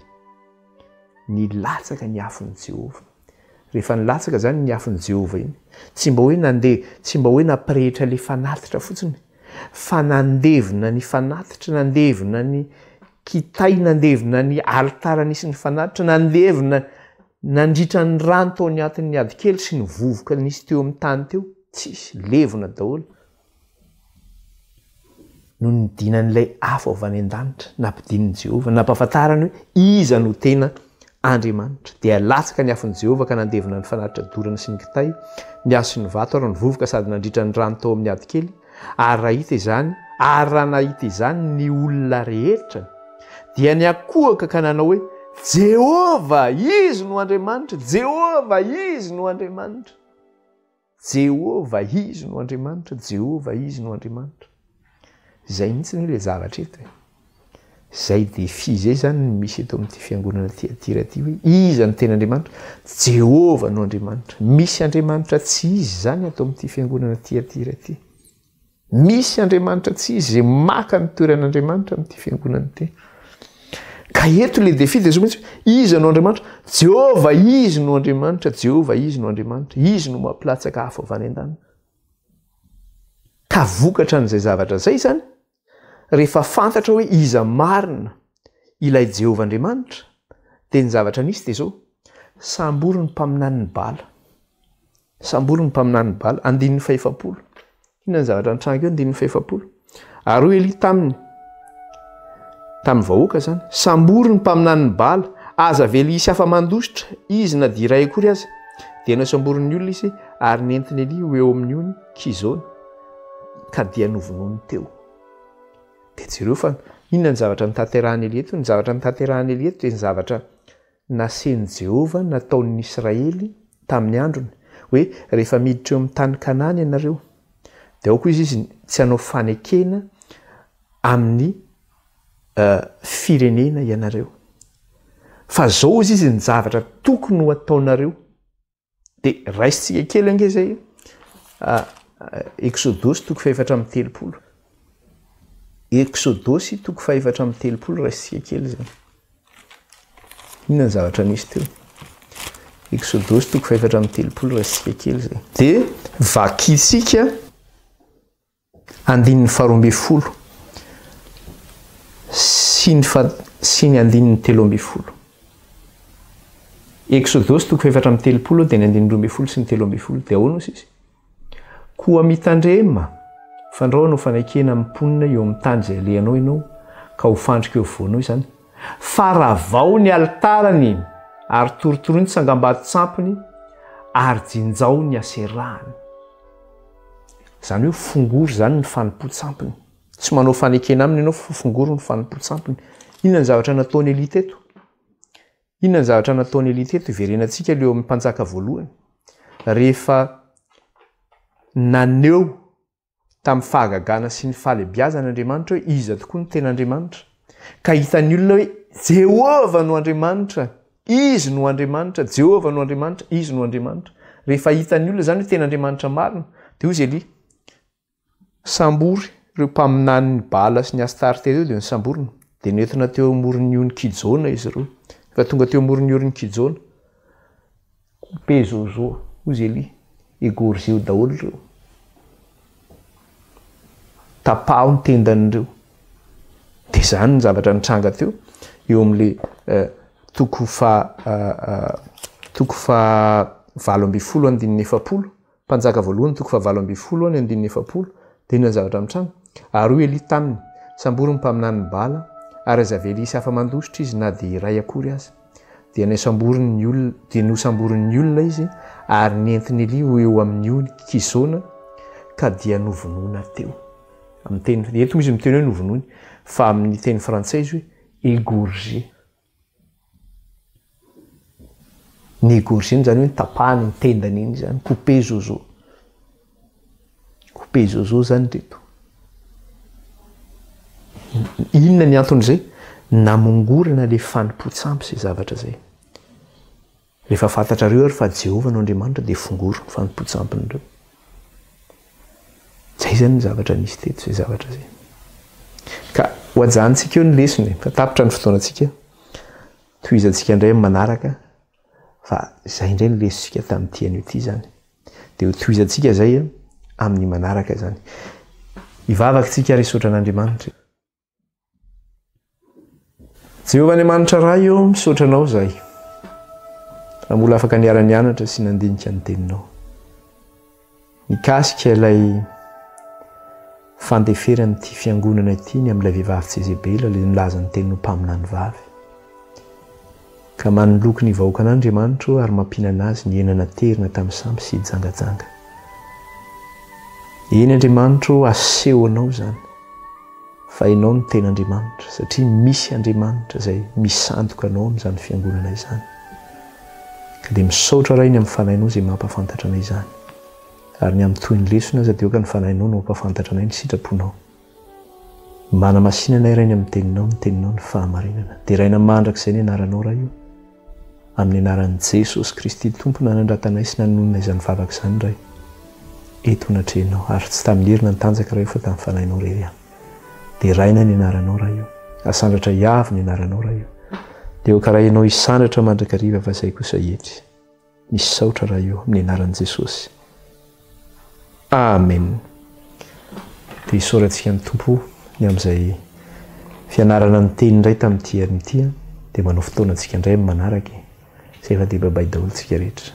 Nilatsaka ny afon'i Jehovah. Rehefa nilatsaka izany ny afon'i Jehovah iny, tsy mba hoe nandeha, tsy mba hoe nampirehitra ilay fanatitra fotsiny, fa nandevona ny fanatitra, nandevona ny kitay, nandevona ny alitara nisy ny fanatitra, nandevona nandritra ny rano tao anatin'ny ady kely sy ny vovoka nisy teo amin'ny tany teo, tsisy, levona daholo. No nidinan'ilay afo avy any an-danitra, nampidinin'i Jehovah, nampahafantarany hoe iza no tena Andriamanitra. Dia latsaka ny afon'i Jehovah ka nandevona ny fanatitra dorana sy ny kitay, ny hazo sy ny vato ary ny vovoka sady nandritra ny rano tao amin'ny ady kely. Ary raha hita izany, ary raha nahita izany ny olona rehetra, dia niankohoka ka nanao hoe, Jehovah, Izy no Andriamanitra! Jehovah, Izy no Andriamanitra! Jehovah, Izy no Andriamanitra, Jehovah, Izy no Andriamanitra. Izay mihitsy anie ilay zavatra eto e. Izay défi izay izany no misy eto amin'ity fiangonana Tyatira ity hoe iza no tena Andriamanitra? Jehovah no Andriamanitra. Misy Andriamanitra tsy izy izany ato amin'ity fiangonana Tyatira ity. Misy Andriamanitra tsy izy izay maka ny toeran'Andriamanitra amin'ity fiangonana ity. Ka eto le défi dia zao mihitsy hoe iza no Andriamanitra? Jehovah izy no Andriamanitra, Jehovah izy no Andriamanitra, izy no mampilatsaka afo avy any an-danitra. Ka vokatra an'izay zavatra izay izany, rehefa fantatra hoe iza marina ilay Jehovah Andriamanitra, dia ny zavatra nisy dia izao, sambory ny mpaminanin'i Bala. Sambory ny mpaminanin'i Bala, andininy fahefapolo. Inona ny zavatra nitranga eo, andininy fahefapolo? Ary hoy Elia taminy, tamin'ny vahoaka izany, sambory ny mpaminanin'i Bala, aza avela hisy afa-mandositra izy na dia iray akory aza. Dia nosamborin'ny olona izy ary nentin'i Elia ho eo amin'ny ony Kizona, ka dia novonoiny teo. Dia jereo fa inona ny zavatra notanterahin'i Elia eto? Ny zavatra notanterahin'i Elia eto dia ny zavatra Nasen'i Jehovah nataon'ny Israely tamin'ny androny, hoe, Rehefa miditra eo amin'ny tany Kanana ianareo, dia aoka hoy izy tsy hanao fanekena amin'ny firenena ianareo. Fa izao hoy izy ny zavatra tokony ho ataonareo. Dia raisintsika kely ange izay Eksodosy toko fahefatra amby telopolo. Eksodosy toko fahefatra amby telopolo raisintsika kely izay. Inona ny zavatra nisy teo? Eksodosy toko fahefatra amby telopolo raisintsika kely izay. Dia vakintsika Andininy faharoa ambin'ny folo sy ny fa sy ny andininy 13. Eksodosy toko fahefatra amby telopolo dia ny andininy 12 sy ny 13 dia ahoana hoy izy? Koa mitandrema, fandrao hanao fanekena amin'ny mponina eo amin'ny tany izay alehanao ianao, ka ho fandrika eo afovoanao izany. Fa ravao ny alitarany, ary torotoroy ny tsangambato-tsampiny, ary jinjao ny aserahany. Izany hoe fongory izany ny fanompoan-tsampiny. Tsy manao fanekena aminy ianao fa fongory ny fanompoan-tsampiny. Inona ny zavatra nataon'i Elia teto? Inona ny zavatra nataon'i Elia teto? Iverenantsika ilay eo amin'ny mpanjaka voalohany. Rehefa naneho tamin'ny fahagagana sy ny fahalebiazana Andriamanitra hoe iza tokoa no tena Andriamanitra. Ka hitan'ny olona hoe Jehovah no Andriamanitra, Izy no Andriamanitra, Jehovah no Andriamanitra, Izy no Andriamanitra. Rehefa hitan'ny olona izany hoe tena Andriamanitra marina, dia hoy izy Elia, sambory ireo mpaminanin'i Bala sy ny Astarte ireo, dia nosamborina. Dia nentina teo amoron'ny ony Kijona izy ireo. Rehefa tonga teo amoron'ny ony Kijona, Coupe zozo, hozy Elia, égorgeo daholo ireo. Tapaho ny tendan'ireo. Dia izany ny zavatra nitranga teo, eo amin'ilay eh, toko faha eh, toko faha 18 andininy 40. Mpanjaka voalohany toko fahavalo ambin'ny folo ny andininy 40, dia inona ny zavatra mitranga? Ary hoy Elia taminy, Sambory ny mpaminanin'i Bala, ary aza avela hisy afa-mandositra izy na dia iray akory aza. Dia nosamborin'ny olona, dia nosamborin'ny olona izy, ary nentin'i Elia ho eo amin'ny ony Kizona, ka dia novonoina teo. Amin'ny teny, eto moa izy miteny hoe novonoiny, fa amin'ny teny frantsay izy hoe égorgé. Ny égorgé izany hoe notapahany ny tendany iny izany, coupé zozo. Coupé zozo izany ireto. Inona ny anton'izay? Namongorana ilay fanompoan-tsampy izay zavatra izay. Rehefa fantatrareo ary fa Jehovah no Andriamanitra dia fongory ny fanompoan-tsampin'ireo. Izay izany ny zavatra nisy teto, izay zavatra izay. Ka ho ajanontsika eo ny lesona e, fa tapitra ny fotoanantsika. Tohizantsika indray amin'ny manaraka fa izay indray ny lesontsika tamin'ity anio ity izany. Dia ho tohizantsika izay amin'ny manaraka izany. Hivavaka isika ary hisaotra an'Andriamanitra. Jehovah Andriamanitra Ray ô, misaotra Anao izahay raha mbola afaka niara-nianatra sy nandinika ny Teninao. Mikasika ilay fandeferan'ity fiangonana ity ny amin'ilay vehivavy Jezebela ilay nilaza ny teniny ho mpaminany vavy. Ka manoloky ny vahoakan'Andriamanitra ô ary mampihinana azy ny hena naterina tamin'ny sampy sy hijangajanga. Eny Andriamanitra ô, asehonao izany. Fa Ianao no tena Andriamanitra, satria misy Andriamanitra izay misandoka Anao amin'izany Fiangonana izany. Ka dia misaotra Ray ny amin'ny Fanahinao izay mampahafantatra anay izany. Ary ny amin'ny tohin'ny lesona aza dia aoka ny Fanahinao no hampahafantatra anay ny sitraponao. Manamasina anay Ray ny amin'ny Teninao, ny Teninao ny fahamarinana. Deraina mandrakizay ny Anaranao Ray o. Amin'ny anaran'i Jesosy Kristy Tompo nanandratanay sy nanonona izany vavaka izany Ray, eto anatrehanao, ary tsy tamin'ny hery na ny tanjaka Ray o fa tamin'ny Fanahinao irery ihany. Deraina ny anaranao Ray o. Asandratra hiavo ny anaranao Ray o. Dia aoka Ray Ianao hisandratra mandrakariva fa izay kosa hietry. Misaotra Ray o, amin'ny anaran'i Jesosy. Amen. Dia isaorantsika ny Tompo ny amin'izay fianarana ny teny indray tamin'ity heriny ity. Dia manao fotoana antsika indray amin'ny manaraka e. Izay fa dia bye bye daholo tsika rehetra.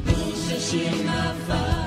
Pour chercher ma face.